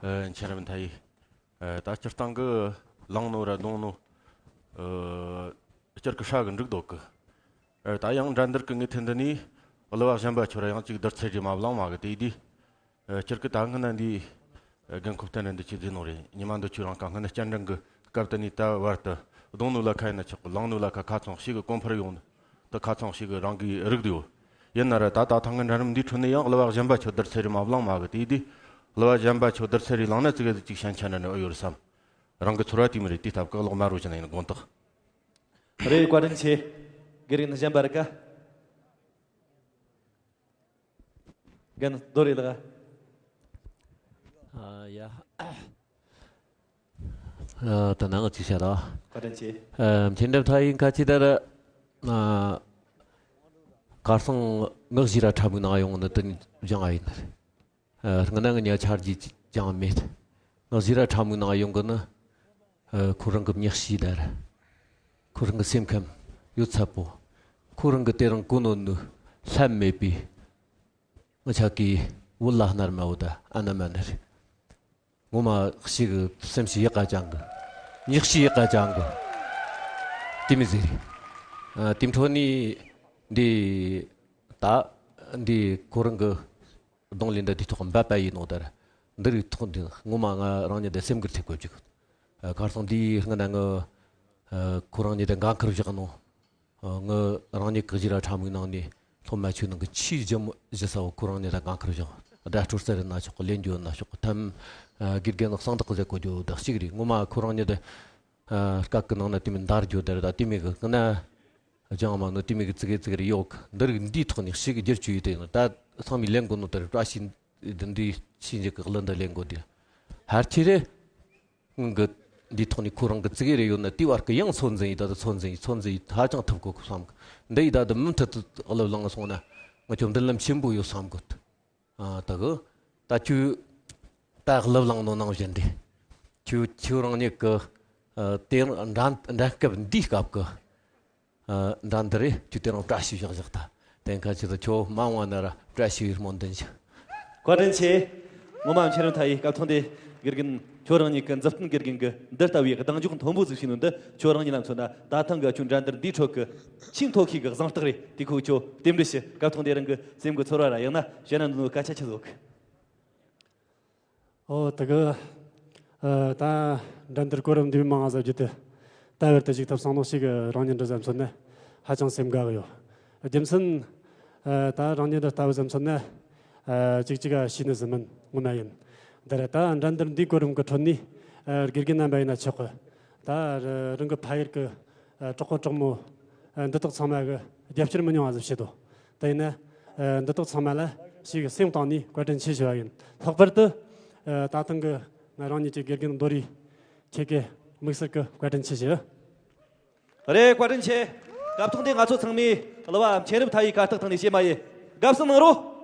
ཨ། མཁྱེན་རབ་མཐའ་ཡས། ཨ། ད་སྤྱིར་བཏང་གི་བླངས་ནོ་ར་རྡུང་ནོ། ཨ། སྤྱིར་གི་ཧྲ་གི་འགྲིག་འདུག་གི། ཨ། ད་ཡང་འགྲན་བསྡུར་གི་ངོས་ཐད་འདི་ནས་གླུ་བ་གཞན་པ་ཁྱོད་ར་ཡང་ཅིག་བསྡུར་ཚད་རེ་མ་བླངས་མ་གི་དེ་དུས། ཨ། སྤྱིར་གི་ད་སྔ་ན་འདི། ཨ། རྒན་ཁོ་བསྟན་ར་འདི་ཆི་ཟེར་ནོ་རེད། ཉི་མ་འདི་ཆོ་རང་ག་སྔ་ན་སྤྱན་འདྲེན་གི་སྐབས་དེ་ནས་ད་བར་དུ་རྡུང་ནོ་ལ་ཁ་ཡིན་ན་ཆོག་གི། བླངས་ནོ་ལ་ཁ་ཁ་ཚང་ཞིག་གི་གོང་འཕེལ་ཡོང་ནི་དེ་ཁ་ཚང་ཞིག་གི་རང་གི་རིག་དེ་ཡོད། ཡིན་ན་ར་ད་ད་ཐེངས་ཀྱི་འགྲན་རིམ་འདིའི་ཁྲོད་ནས་ཡང་གླུ་བ་གཞན་པ་ཆོ་བསྡུར་ཚད་རེ་མ་བླངས་མ་གི་དེ་དུས། གླུ་བ་གཞན་པ་ཆོ་བསྡུར་ཚད་རེ་བླངས་ན་ཙི་གེ་ཟིག་ཅིག་ཞན་ཆ་འདྲ་འདྲ་ཡོད་རེད་བསམ། རང་གི་ཚོར་བ་དེ་མོ་རེད། དེ་སྟབས་གི་གློག་དམར་རོ་ཅན་ཡིན་དགོངས་དག་རེད། བཀའ་དྲིན་ཆེ། དགེ་རྒན་གཞན་པ་རིག་ག་རྒན་རྡོ་རེད་ལགས། ཨ། ཡ། ཨ། ད་ནང་ཅིག་བཤད་ད། བཀའ་དྲིན་ཆེ། ཨ། མཁྱེན་རབ་མཐའ་ཡས་ཁ་ཅིག་ད་ར། ཨ། གར་སང་ངག་བཞི་ར་ཕྲ་མོའི་ནང་ཡོང་ནི་དེ་སྦྱང་ཨ་ཡིན། ཨ། སྔ་ན་ང་ཉ་ཆ་རྒྱུས་ཅང་མེད། ངག་བཞི་ར་ཕྲ་མོའི་ནང་ཡོང་གི་ནི། ཨ། ཁོ་རང་གི་མྱི་ཤི་ད་ར། ཁོ་རང་གི་སེམས་ཁམས་ཡོད་ཚད་པོ། ཁོ་རང་གི་དེ་རིང་གོ་ནོ་ནི་ལྷམ་མེད་པའི། ང་ཆ་གི་བོད་ལ་ཧ་ནར་མ་བོ་ད་ཨ་ན་མ་ན་རེད། ངོ་མ་ཞིག་གི་སེམས་ཤིག་ཡག་ག་ཅང་གི། མྱིག་ཤིག་ཡག་ག་ཅང་གི། དེ་མི་ཟེར། ཨ། དེ་འཕྲོ་ནི་འདི་ད་འདི་ཁོ་རང་གི་རྡུང་ལེན་འདི་དེ་ཐོག་འབད་པ་ཡིན་ནོ་ད་ར། འདི་རིགས་ཐོག་འདི་ངོ་མ་ང་རང་ཉིད་དེ་སེམས་འགུལ་ཐེབས་དགོས་ཅིག། ཨ། གར་སང་འདིའི་སྔ་ན་ངི། ཨ། ཁོ་རང་ཉིད་དེ་འགན་ཁུར་བཞག་ནོ། ཨ། ངི་རང་ཉིད་གི་གཞི་ར་ཕྲ་མོའི་ནང་ནས་སློབ་མ་ཆོས་ནང་གི་ཆེས་ལྗིད་མོ་ལྗིད་ས་བོ་ཁོ་རང་ཉིད་ལ་འགན་ཁུར་བཞག། སྒྲ་སྒྲོག་རྩལ་རེད་ན་ཆོག་གི། ལེན་རྒྱུ་ན་ཆོག་གི། ཐམ། ཨ། དགེ་རྒན་གསང་བདག་གི་ཟེར་གོ་རྒྱུ་དག་ཅིག་རེད། ངོ་མ་ཁོ་རང་ཉིད་དེ། ཨ། སྐད་གི་ནང་ན་དེ་མོ་འདར་རྒྱུ་དེ་རེད། ད་དེ་མོ་གི་སྔ་ན་སྦྱངས་མ་ནོ་དེ་མོ་གི་ཙི་གེ་ཙི་གེ་རེ་ཡོད་གི། འདི་རིགས་འདིའི་ཐོག་ནས་ཞིག་གི་བསྒྱུར་བཅོས་ཡེ་དེ་ཡིན་ན་ད་ཚང་མས་ལེན་དགོས་ནོ་དེ་རེད། བཀྲ་ཤིས་འདི་འདི་ཕྱིན་ཅི་གི་གླུ་འདི་ལེན་དགོས་དེ་ཧར་ཆེ་རེད། སྔོན་གྱི་འདིའི་ཐོག་ནས་ཁོ་རང་གི་ཙི་གེ་རེ་ཡོད་ན་དེའི་བར་གྱི་ཡང་ཚོད་འཛིན་ཡིན། ད་ལྟ་ཚོད་འཛིན་ཡིན། ཚོད་འཛིན་ཡིན། ཧ་ཅང་ཐུབ་གོ་གི་བསམ་གི། འདི་ཡིས་ད་ལྟ་མུ་མཐུད་དུ་གླུ་བླངས་སོང་ན་ང་ཚོ་མདུན་ལམ་ཆེན་པོ་ཡོད་བསམ་གི། ཨ། ད་གི་ད་ཁྱོད་ད་གླུ་བླངས་ནོ་ནང་བཞིན་དེ་ཁྱོད་ཁྱོད་རང་ཉིད་ཀྱི། ཨ། དེ་འགྲན་འགྲན་སྐབས་འདིའི་སྐབས་ཀྱི། ཨ། འགྲན་བསྡུར་རེད། ཁྱོད་དེ་རིང་བཀྲ་ཤིས་བཞག་བཞག་ད། དེ་ཁ་ཅིག་ད་ཁྱོད་མ་འོངས་ན་ར་བཀྲ་ཤིས་པའི་སྨོན་འདུན་ཞུ། བཀའ་དྲིན་ཆེ། ངོ་མ་མཁྱེན་རབ་མཐའ་ཡས་སྐབས་ཐོག་འདི་ དགེ་རྒན། ཁྱོད་རང་ཉིད་ཀྱི་མཛུབ་སྟོན་དགེ་རྒན་གྱི་འདི་ལྟ་བུའི་གདེང་འཇོག་མཐོན་པོ་ཟིག་བྱས་ནོ་འདི་ཁྱོད་རང་ཉིད་ལ་མཚོན་ན། ད་ཐེངས་ཀྱི་ཁྱོད་འགྲན་བསྡུར་འདིའི་ཁྲོད་ཀྱི་ཆེས་མཐོ་ཤོས་ཀྱི་གཟེངས་རྟགས་རེད། དེ་ཁོ་ཁྱོད་རྟེན་འབྲེལ་ཞུ། སྐབས་ཐོག་འདི་རང་གི་སེམས་ཀྱི་ཚོར་བ་ར་ཡང་ན་བཤད་ན་འདི་ནོ་སྐད་ཆ་ཆི་ཟིག་ཨོ་དེ་གི། ཨ། ད་འགྲན་བསྡུར་གོ་རིམ་འདིའི་མང་ང་ཟེར་རྒྱུ་དེ། ད་བར་དུ་ཞུགས་ཐུབ་སོང་ནོ་ཞིག་གི་རང་ཉིད་འདྲ་བསམ་ཚོད་ནི་ཧ་ཅང་སེམས་དགའ་གི་ཡོད། རྒྱུ་མཚན། ཨ། ད་རང་ཉིད་འདྲ་ལྟ་བུ་བསམ་ཚོད་ནི། ཨ། ཅིག་ཅིག་ག་ཤེས་ནི་ཟིན་མིན་ངོ་མ་ཡིན། འདི་ར་ད་འགྲན་བསྡུར་འདིའི་གོ་རིམ་གི་ཁྲོད་ནས། ཨ། དགེ་རྒན་རྣམ་པ་ཡིན་ན་ཆོག་གི། ད་རང་གི་ཕ་ཡུལ་གི། ཨ། གྲོགས་པོ་གྲོགས་མོ། ཨ། འདི་དག་ཚང་མ་གི་རྒྱབ་སྐྱོར་མི་ཉུང་བ་ཟིག་བྱེད་དོ། དེ་ཡིན་ན། ཨ། འདི་དག་ཚང་མ་ལ་ཞིག་སེམས་གཏིང་ནས་བཀའ་དྲིན་ཆེ་ཞུ་བ་ཡིན། ལྷག་པར་དུ། ཨ། ད་ཐེངས་ཀྱི་ང་རང་ཉིད་ཀྱི་དགེ་རྒན་རྡོ་རི་ཁྱེད་ཀྱི་དམིགས་བསལ་གྱི་བཀའ་དྲིན་ཆེ་ཞུ། རེད། བཀའ་དྲིན་ཆེ། སྐབས་ཐོག་འདི་ང་ཚོ་ཚང་མས་གླུ་བ་མཁྱེན་རབ་མཐའ་ཡས་གར་སྟེགས་ཐང་ནས་གཤེད་མ་ཡིན། དགའ་བསུ་གནང་རོགས།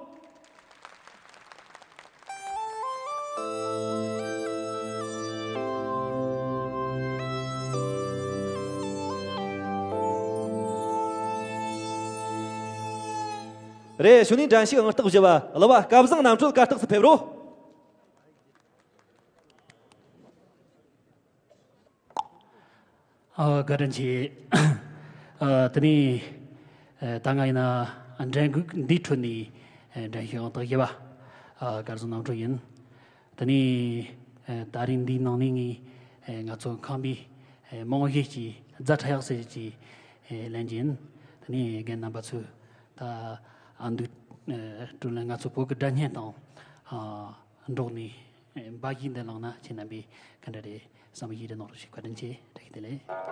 རེད། གཞུག་ནས་འགྲན་ཞུགས་ཨང་རྟགས་བཞི་བ་གླུ་བ་སྐལ་བཟང་རྣམ་གྲོལ་གར་སྟེགས་སུ་ཕེབས་རོགས། ཨ། བཀའ་དྲིན་ཆེ། ཨ། དེ་ནས། ཨ། ད་ང་ཡིན་ན་འགྲན་འགུག་འདིའི་ཁྲོད་ནས། ཨ། འགྲན་ཞུགས་ཨང་རྟགས་བཞི་བ། ཨ། སྐལ་བཟང་རྣམ་གྲོལ་ཡིན། དེ་ནས། ཨ། ད་རིང་འདིའི་ནང་ནས་ངས། ཨ། ང་ཚོ་ཁམས་པའི། ཨ། རྨང་གཞི་གི་རྫ་ཁྲ་ཡག་ཟེར་གྱི། ཨ། ལེན་གྱི་ཡིན། དེ་ནས་རྒན་རྣམ་པ་ཚོས་ད་ཨ་མདོའི། ཨ། དྲུང་ལ་ང་ཚོ་བོད་ཀྱི་སྒྲ་སྙན་དང་། ཨ། འགྲོགས་ནས། ཨ། འབའ་ཞིག་འདི་བླངས་ན་ཁྱེད་རྣམ་པས་ག་འདྲ་རེད་བསམ་གྱི་རེད། གནང་རོགས་ཞེས་བཀའ་དྲིན་ཆེ། བཀྲ་ཤིས་བདེ་ལེགས།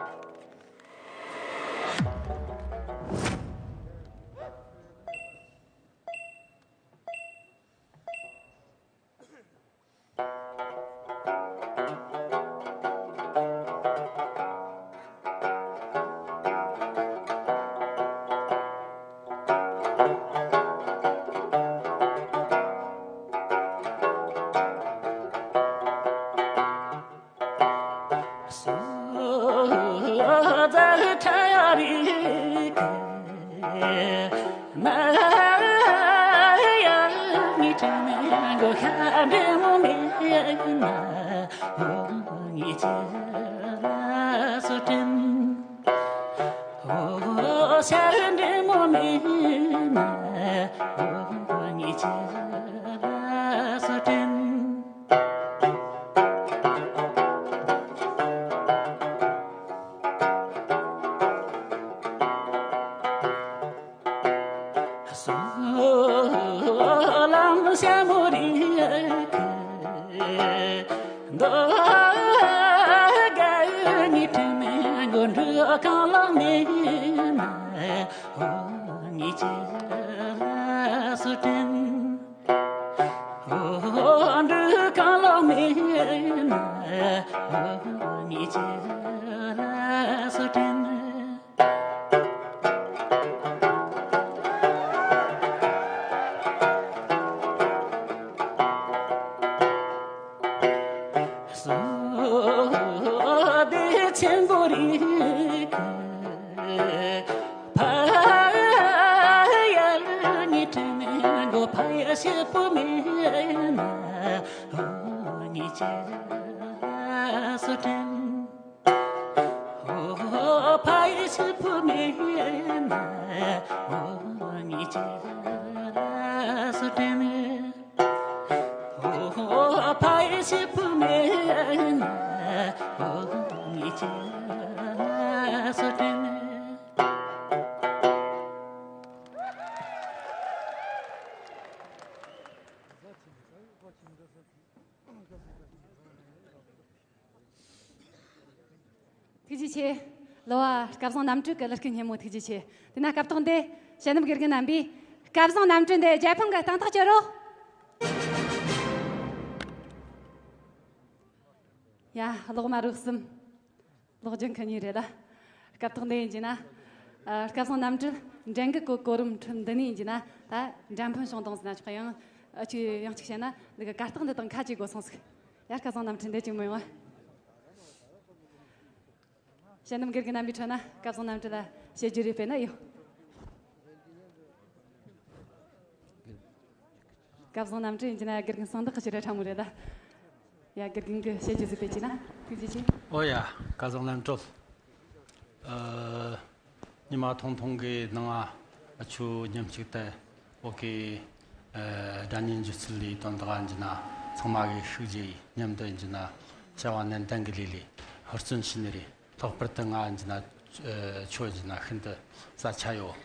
ཐུགས་རྗེ་ཆེ། གླུ་བ་སྐལ་བཟང་རྣམ་གྲོལ་གྱི་གླུ་སྐད་སྙན་མོ་ཐུགས་རྗེ་ཆེ། དེ་ན་སྐབས་ཐོག་འདི་དཔྱད་འདེམས་དགེ་རྒན་རྣམ་པས་སྐལ་བཟང་རྣམ་གྲོལ་འདི་རྒྱལ་ཕམ་གྱི་གཏན་ཐག་གཅོད་རོགས། ཡ། གློག་དམར་རོགས་གསུམ། གློག་ལྗང་ཁུ་གཉིས་རེད་ལ། སྐབས་ཐོག་འདི་ཡིན་གྱི་ན། ཨ། སྐལ་བཟང་རྣམ་གྲོལ་འགྲན་གི་གོ་གོ་རིམ་ཁྲོད་འདི་ནས་ཡིན་གྱི་ན། ད་འགྲན་ཕམ་བྱུང་དང་ཟེར་ན་ཆོག་ཡང་། ཨ། ཅི་ཡང་གཅིག་བཤད་ན་འདི་གི་གར་སྟེགས་འདི་དང་ཁ་གྱེས་དགོས་སོང་ཟིག་ཡ། སྐལ་བཟང་རྣམ་གྲོལ་འདི་གཅིག་མི་ཡོང་ཨ། དཔྱད་འདེམས་དགེ་རྒན་རྣམ་པའི་ཁྲོད་ན་སྐལ་བཟང་རྣམ་གྲོལ་ལ་བཤད་རྒྱུ་རེད། དཔེར་ན་ཡོད། སྐལ་བཟང་རྣམ་གྲོལ་ཡིན་གྱི་ན་དགེ་རྒན་གསང་བདག་གི་ཕྱིར་ར་ཕྲ་མོ་རེད་ལ། ཡ། དགེ་རྒན་གྱིས་བཤད་རྒྱུ་ཟིག་སྤེལ་གྱིས་ན་ཐུགས་རྗེ་ཆེ། ཨོ་ཡ། སྐལ་བཟང་རྣམ་གྲོལ། ཨ། ཉི་མ་ཐུང་ཐུང་གི་ནང་ང་ཁྱོད་མཉམ་གཅིག་ཏུ་ཨོ་ཀེ། ཨ། སྒྲ་སྙན་སྒྱུ་རྩལ་ལས་དོན་དག་ཡིན་གྱི་ན་ཚང་མ་གིས་ཤུགས་རྒྱས་མཉམ་དུ་ཡིན་གྱི་ན་བྱ་བ་ནན་ཏན་གྱི་ལས་ལས་ཧུར་བརྩོན་བྱས་ནི་རེད། ལྷག་པར་དུ་ང་ཡིན་གྱི་ན་ཨ། ཁྱོད་ཡིན་གྱི་ན་ཤིན་ཏུ་ས་ཆ་ཡོད།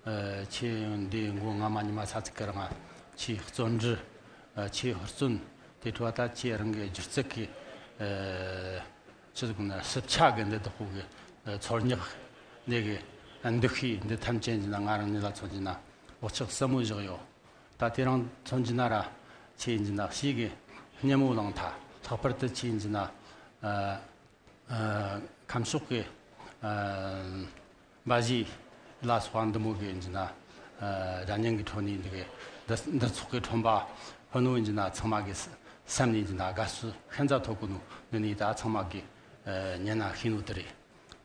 ཨ། ཁྱེད་འདི་མགོ་རྔ་མ་ཉི་མ་ས་ཚིགས་ཀྱི་རང་ཁྱེད་བརྩོན་འགྲུས། ཨ། ཁྱེད་ཧུར་བརྩོན་དེ་འཕྲོ་ད་ཁྱེད་རང་གི་སྒྱུ་རྩལ་གྱི། ཨ། ཅི་ཟེར་དགོས་ན་ཞིབ་ཆ་གི་འདི་དག་གི། ཨ། ཚོར་སྙེག་འདི་གི་འདུ་ཤེས་འདི་ཐམས་ཅད་ཡིན་གྱི་ན་ང་རང་ཉིད་ལ་མཚོན་གྱི་ན་བག་ཆགས་ཟབ་མོ་བཞག་ཡོད། ད་དེ་རིང་མཚོན་གྱི་ན་ར་ཁྱེད་ཡིན་གྱི་ན་ཞེ་གི་སྙན་མོ་ལངས་ཐལ། ལྷག་པར་དུ་ཁྱེད་ཡིན་གྱི་ན། ཨ། ཨ། ཁམས་ཕྱོགས་ཀྱི། ཨ། འབའ་གཞས་ལ་སོགས་པ་འདི་མོ་གི་ཡིན་གྱི་ན། ཨ། སྒྲ་སྙན་གྱི་ཁྲོད་ནས་འདི་གི་འདི་འདི་ཚོགས་ཀྱི་ཁྲོམ་པ་ཕུ་ནུ་ཡིན་གྱི་ན་ཚང་མ་གི་སེམས་ནས་ཡིན་གྱི་ན་དགའ་བསུ་ཤིན་ཏུ་ཐོབ་གོ་ནོ་འདི་ནས་ད་ཚང་མ་གི། ཨ། ཉན་ན་ཤེས་ནོ་དེ་རེད།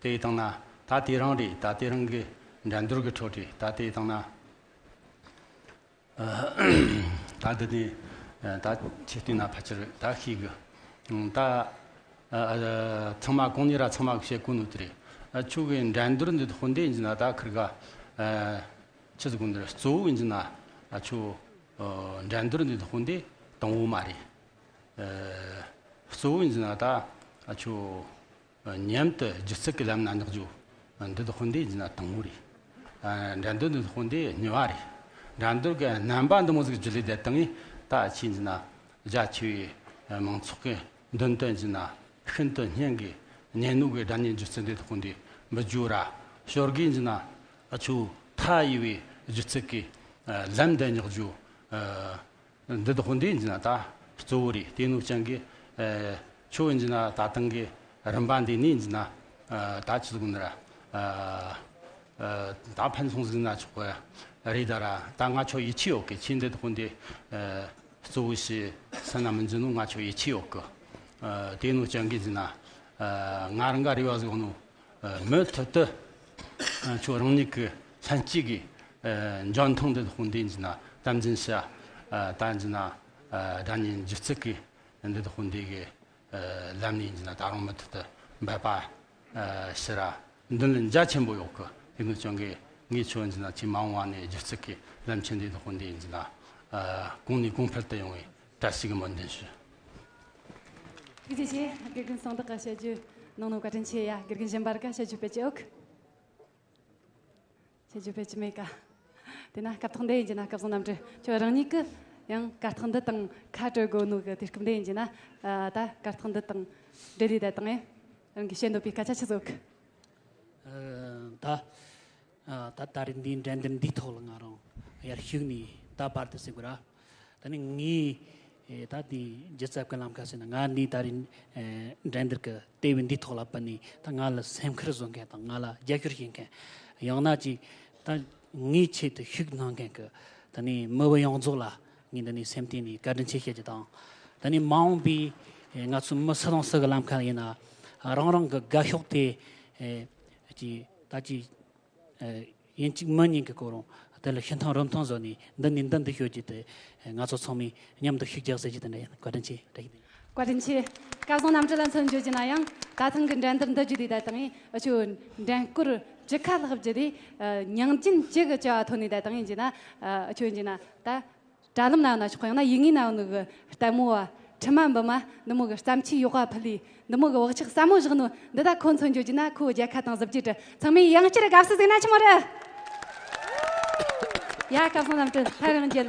དེ་ཡི་སྟེང་ན་ད་དེ་རིང་རེད། ད་དེ་རིང་གི་འགྲན་བསྡུར་གྱི་ཁྲོད་རེད། ད་དེ་ཡི་སྟེང་ན། ཨ། ད་འདི་ནས་ད་ཁྱེད་བལྟས་ན་ཕལ་ཆེར་ད་ཤེས་གི། ད། ཨ། ཚང་མ་གོང་ནས་ར་ཚང་མ་གིས་བཤད་གོ་ནོ་དེ་རེད། ཨ། ཁྱོད་ཀྱི་འགྲན་བསྡུར་འདི་དག་འདི་ཡིན་གྱི་ན་ད་ཁིར་ག། ཨ། ཆི་ཟིག་གོ་ནི་རེད། གཙོ་བོ་ཡིན་གྱི་ན། ཨ། ཁྱོད། ཨ། འགྲན་བསྡུར་འདི་དག་འདི་དང་པོ་མ་རེད། ཨ། གཙོ་བོ་ཡིན་གྱི་ན་ད། ཨ། ཁྱོད། མཉམ་དུ་སྒྱུ་རྩལ་གྱི་ལམ་ན་འཇོག་རྒྱུ་འདི་དག་འདི་ཡིན་ན་དང་པོ་རེད། ཨ། འགྲན་བསྡུར་འདི་དག་འདི་གཉིས་པ་རེད། འགྲན་བསྡུར་གྱི་རྣམ་པ་འདི་མོ་ཟིག་བརྒྱུད་ལས་བསྡད་བཏང་ངས་ད་ཁྱེད་ཡིན་ན་རྒྱ་ཆེ་བའི་མང་ཚོགས་ཀྱི་མདུན་དུ་ཡིན་ན་ཤིན་ཏུ་སྙན་གྱི་སྙན་མོ་གི་སྒྲ་སྙན་སྒྱུ་རྩལ་འདི་དག་འདི་འབུལ་རྒྱུ་ར། ཞོར་གི་ཡིན་ན་ཨ་ཁྱོད་མཐའ་ཡས་པའི་སྒྱུ་རྩལ་གྱི་ལམ་འདི་འཇོག་རྒྱུ། ཨ། འདི་དག་འདི་ཡིན་ན་ད་གཙོ་བོ་རེད། དེ་ནོ་ཅན་གྱི། ཨ། ཁྱོད་ཡིན་ན་ད་ཐེངས་ཀྱི་རིམ་པ་འདི་ནས་ཡིན་ན། ཨ། ད་ཆི་ཟིག་ན་ར། ཨ། ཨ། ད་ཕན་སོང་ཟིག་ན་ཆོག་གི་རེད། ད་ར་ད་ང་ཁྱོད་ཡིད་ཆེས་ཡོད་གི། ཁྱེད་འདི་དག་འདི། ཨ། གཙོ་བོ་ཞིག་སེམས་ན་མི་འཛིན་ནོ་ང་ཁྱོད་ཡིད་ཆེས་ཡོད་གི། ཨ། དེ་ནོ་ཅན་གྱི་ཡིན་ན། ཨ། ང་རང་ག་རེ་བ་ཟིག་ནོ། ཨ། མུ་མཐུད་དུ། ཨ། ཁྱོད་རང་ཉིད་ཀྱི་ལྷན་སྐྱེས་ཀྱི། ཨ། འཇོན་ཐང་འདི་དག་འདི་ཡིན་ན་དམ་འཛིན་བྱ། ཨ། ད་ཡིན་ན། ཨ། སྒྲ་སྙན་སྒྱུ་རྩལ་གྱི་འདི་དག་འདི་གི། ཨ། ལམ་ནས་ཡིན་ན་ད་རུང་མུ་མཐུད་དུ་འབད་པ། ཨ། ཞེ་ར་འདི་ལ་རྒྱ་ཆེན་པོ་ཡོད་གི། དེ་ནི་ཅང་གི་ངས་ཁྱོད་ཡིན་ན་ཅི་མ་འོངས་པ་ནས་སྒྱུ་རྩལ་གྱི་ལམ་ཆེན་འདི་དག་འདི་ཡིན་ན། ཨ། གོང་ནས་གོང་འཕེལ་དུ་ཡོང་བའི་བཀྲ་ཤིས་ཀྱི་སྨོན་འདུན་ཞུ། ཐུགས་རྗེ་ཆེ། དགེ་རྒན་གསང་བདག་གི་བཤད་རྒྱུ་ནང་ནོ་བཀའ་དྲིན་ཆེ། ཡ། དགེ་རྒན་གཞན་པ་ར་ག་བཤད་རྒྱུ་སྤེལ་གྱི་ཡོད། བཤད་རྒྱུ་སྤེལ་གྱི་མེད་ཀ། དེ་ན་སྐབས་ཐོག་འདི་ཡིན་གྱི་ན་སྐལ་བཟང་རྣམ་གྲོལ་ཁྱོད་རང་ཉིད་ཀྱི་ཡང་གར་སྟེགས་འདི་དང་ཁ་བྲལ་དགོས་ནོ་གི་དུས་སྐབས་འདི་ཡིན་གྱི་ན། ཨ། ད་གར་སྟེགས་འདི་དང་འབྲེལ་ལས་ད་དང་ཨེ་རང་གི་བཤད་འདོད་པའི་སྐད་ཆ་ཆི་ཟིག་ཡོད་གི། ཨ། ད། ཨ། ད་ད་རེས་འདིའི་འགྲན་བསྡུར་འདིའི་ཐོག་ལ་ང་རང་ཡར་ཞུགས་ནས་ད་བར་དུ་ཟེར་དགོས་ར། ད་ནི་ངས། ཨེ། ད་འདི་སྒྱུ་རྩལ་གྱི་ལམ་ཁ་ཟེར་ན་ང་འདི་ད་རེས། ཨེ། འགྲན་བསྡུར་གྱི་ལྟེ་བའི་འདིའི་ཐོག་ལ་བུད་ནས་ད་ང་ལ་སེམས་ཁུར་བཟོ་མཁན་དང་ང་ལ་རྒྱབ་སྐྱོར་བྱེད་མཁན། ཡང་ན་ཅིག་ད་ངའི་ཆེད་དུ་ཤུགས་གནང་མཁན་གྱི་ད་ནི་མི་བུ་ཡོངས་རྫོགས་ལ་ངས་འདི་ནས་སེམས་གཏིང་ནས་བཀའ་དྲིན་ཆེ་བཤད་རྒྱུ་དང་། ད་ནི་མ་འོངས་པའི། ཨེ། ང་ཚོ་མི་སུ་དང་སུ་གི་ལམ་ཁ་ཡིན་ན་རང་རང་གི་དགའ་ཕྱོགས་དེ། ཨེ། ཅིག་ད་ཅིག་ཨ། ཡིན་གཅིག་མིན་གཉིས་ཀྱི་སྐོར་རུང་དེ་ལ་ཤིན་ཐང་རིན་ཐང་བཟོ་ནས་འདི་ནས་འདི་འདི་ཤོད་རྒྱུ་དེ་ང་ཚོ་ཚང་མས་མཉམ་དུ་ཤུགས་རྒྱག་ཟེར་རྒྱུ་དེ་འདྲ་ཡིན། བཀའ་དྲིན་ཆེ། བཀྲ་ཤིས་བདེ་ལེགས། བཀའ་དྲིན་ཆེ། སྐལ་བཟང་རྣམ་གྲོལ་ལ་མཚོན་བརྗོད་ཀྱི་ན་ཡང་ད་ཐེངས་ཀྱི་འགྲན་བསྡུར་འདི་བརྒྱུད་དེ་ད་དང་ཨ་ཆོ་འགྲན་སྐོར་བཅུ་ཁ་ལྷག་བརྒྱུད་དེ། ཨ། མྱོང་རྒྱུན་བཅུ་གི་བཅུ་བ་ཐོན་ནས་ད་དང་ཡིན་གྱི་ན། ཨ། ཨ་ཆོ་ཡིན་གྱི་ན་ད། དྲ་ལམ་ན་ཡོད་ན་ཆོག་གི། ཡང་ན་ཡིག་ངོས་ན་ཡོད་ནོ་གི་ལྟད་མོ་བ། དྲི་མ་འབུམ་མ་འདི་མོ་གི་བརྩམས་ཆོས་ཡག་པ་ཕུལ་ལས་འདི་མོ་གི་བག་ཆགས་ཟབ་མོ་བཞག་ནོ་འདི་ད་ཁོ་མཚོན་བརྗོད་ཀྱི་ན་ཁོ་རྒྱལ་ཁ་དང་གཟི་བརྗིད་རེད། ཚང་མས་ཡང་བསྐྱར་དགའ་བསུ་ཟིག་ན་ཆི་མོ་རེད། ཡ། སྐལ་བཟང་རྣམ་གྲོལ་ཕར་རང་རྒྱལ།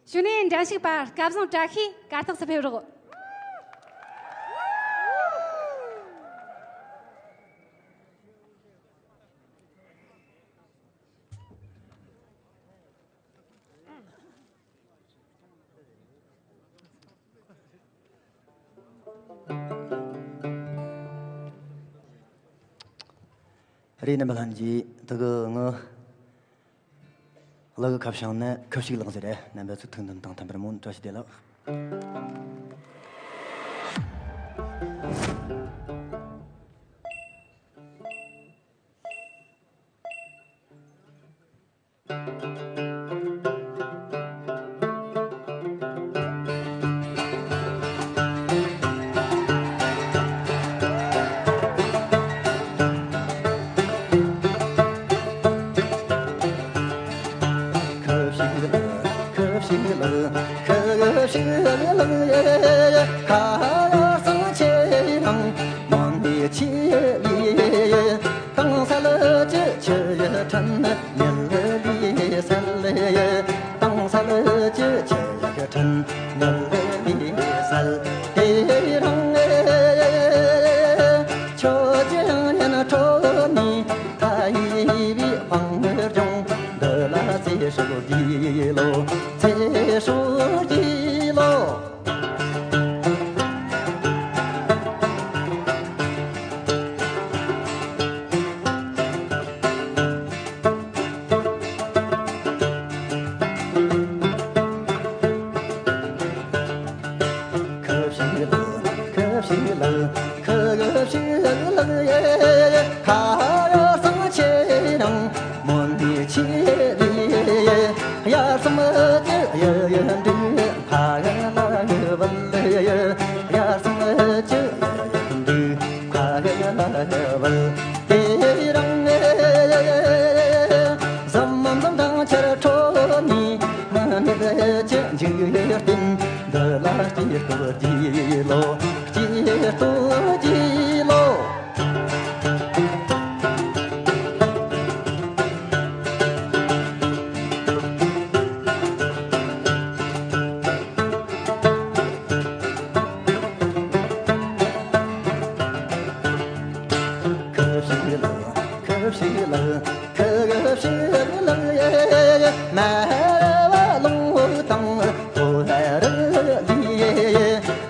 གཞུག་ནས་འགྲན་ཞུགས་པ་སྐལ་བཟང་བཀྲ་ཤིས་གར་སྟེགས་སུ་ཕེབས་རོགས། རེད། རྣམ་པ་ལྷན་རྒྱས། དེ་གི་ངི་གླུ་གི་ཁ་བྱང་ནི་ཁུ་བྱུག་ལགས་ཟེར་རེད། རྣམ་པ་ཚོ་ཐུགས་འདུན་དང་མཐུན་པར་སྨོན། བཀྲ་ཤིས་བདེ་ལེགས། དྭངས་གསལ་གྱི་ཆུ་ཡི་ཕྲན་ཉི་ཟླ་ལས་གསལ། དྭངས་གསལ་གྱི་ཆུ་ཡི་ཕྲན་ཉི་ཟླ་ལས་གསལ། དེ་རིང་ཁྱོད་ཀྱི་སྙན་ཁྲོད་ནས་མཐའ་ཡས་པའི་དཔལ་འབྱུང་འདི་ལ་ཚེ་སྲོག་རྒྱས་ལོ། ཚེ་སྲོག་རྒྱས་ལོ། ཁ་ཕྱིར་ལ། ཁ་ཕྱིར་ལ། ཁ་ཕྱིར་ལ་ཡེ། ཁ་ཡར་སང་ཆེ་རང་མོན་དེ་ཆེ་རེ། ཡར་སང་ཅི་ཡེ་ཡེ་འདི་ཕ་ཡ་ལ་ཡེ་བལ་ཡེ། ཡར་སང་ཅི་ཡེ་ཡེ་འདི་ཕ་ཡ་ལ་ཡེ་བལ། དེ་རང་ཟམ་མམ་ཟམ་དང་ཆར་ཁྲོད་ནས་མི་མེད་ཀྱི་འཇིག་རྟེན་འདི་ལ་སྐྱིད་སྟོབས་རྒྱས་ལོ། སྐྱིད་སྟོབས་རྒྱས་ལོ། ཁ་ཕྱིར་ལ། ཁ་ཕྱིར་ལ། ཁ་ཕྱིར་ལ་ཡེ། མ་ར་བ་ལུང་དང་ཐོ་ར་ལི།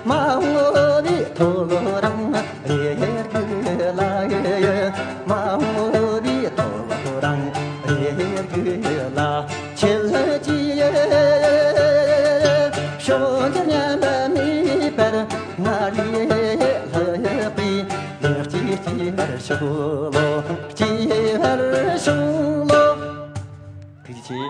མ་འོ་བི་ཐོ་རང་རེ་གི་ལ་ཡེ། མ་འོ་བི་ཐོ་རང་རེ་གི་ལ། ཁྱེད་ཀྱིས་ཕྱོགས་འདིར་ཉམས་པ་མེད་པར་ང་རེ་ལྷག་པའི་ལེགས་སྐྱེས་སྐྱེ་བར་ཤོག་ལོ། སྐྱེ་བར་ཤོག་ལོ། ཐུགས་རྗེ་ཆེ།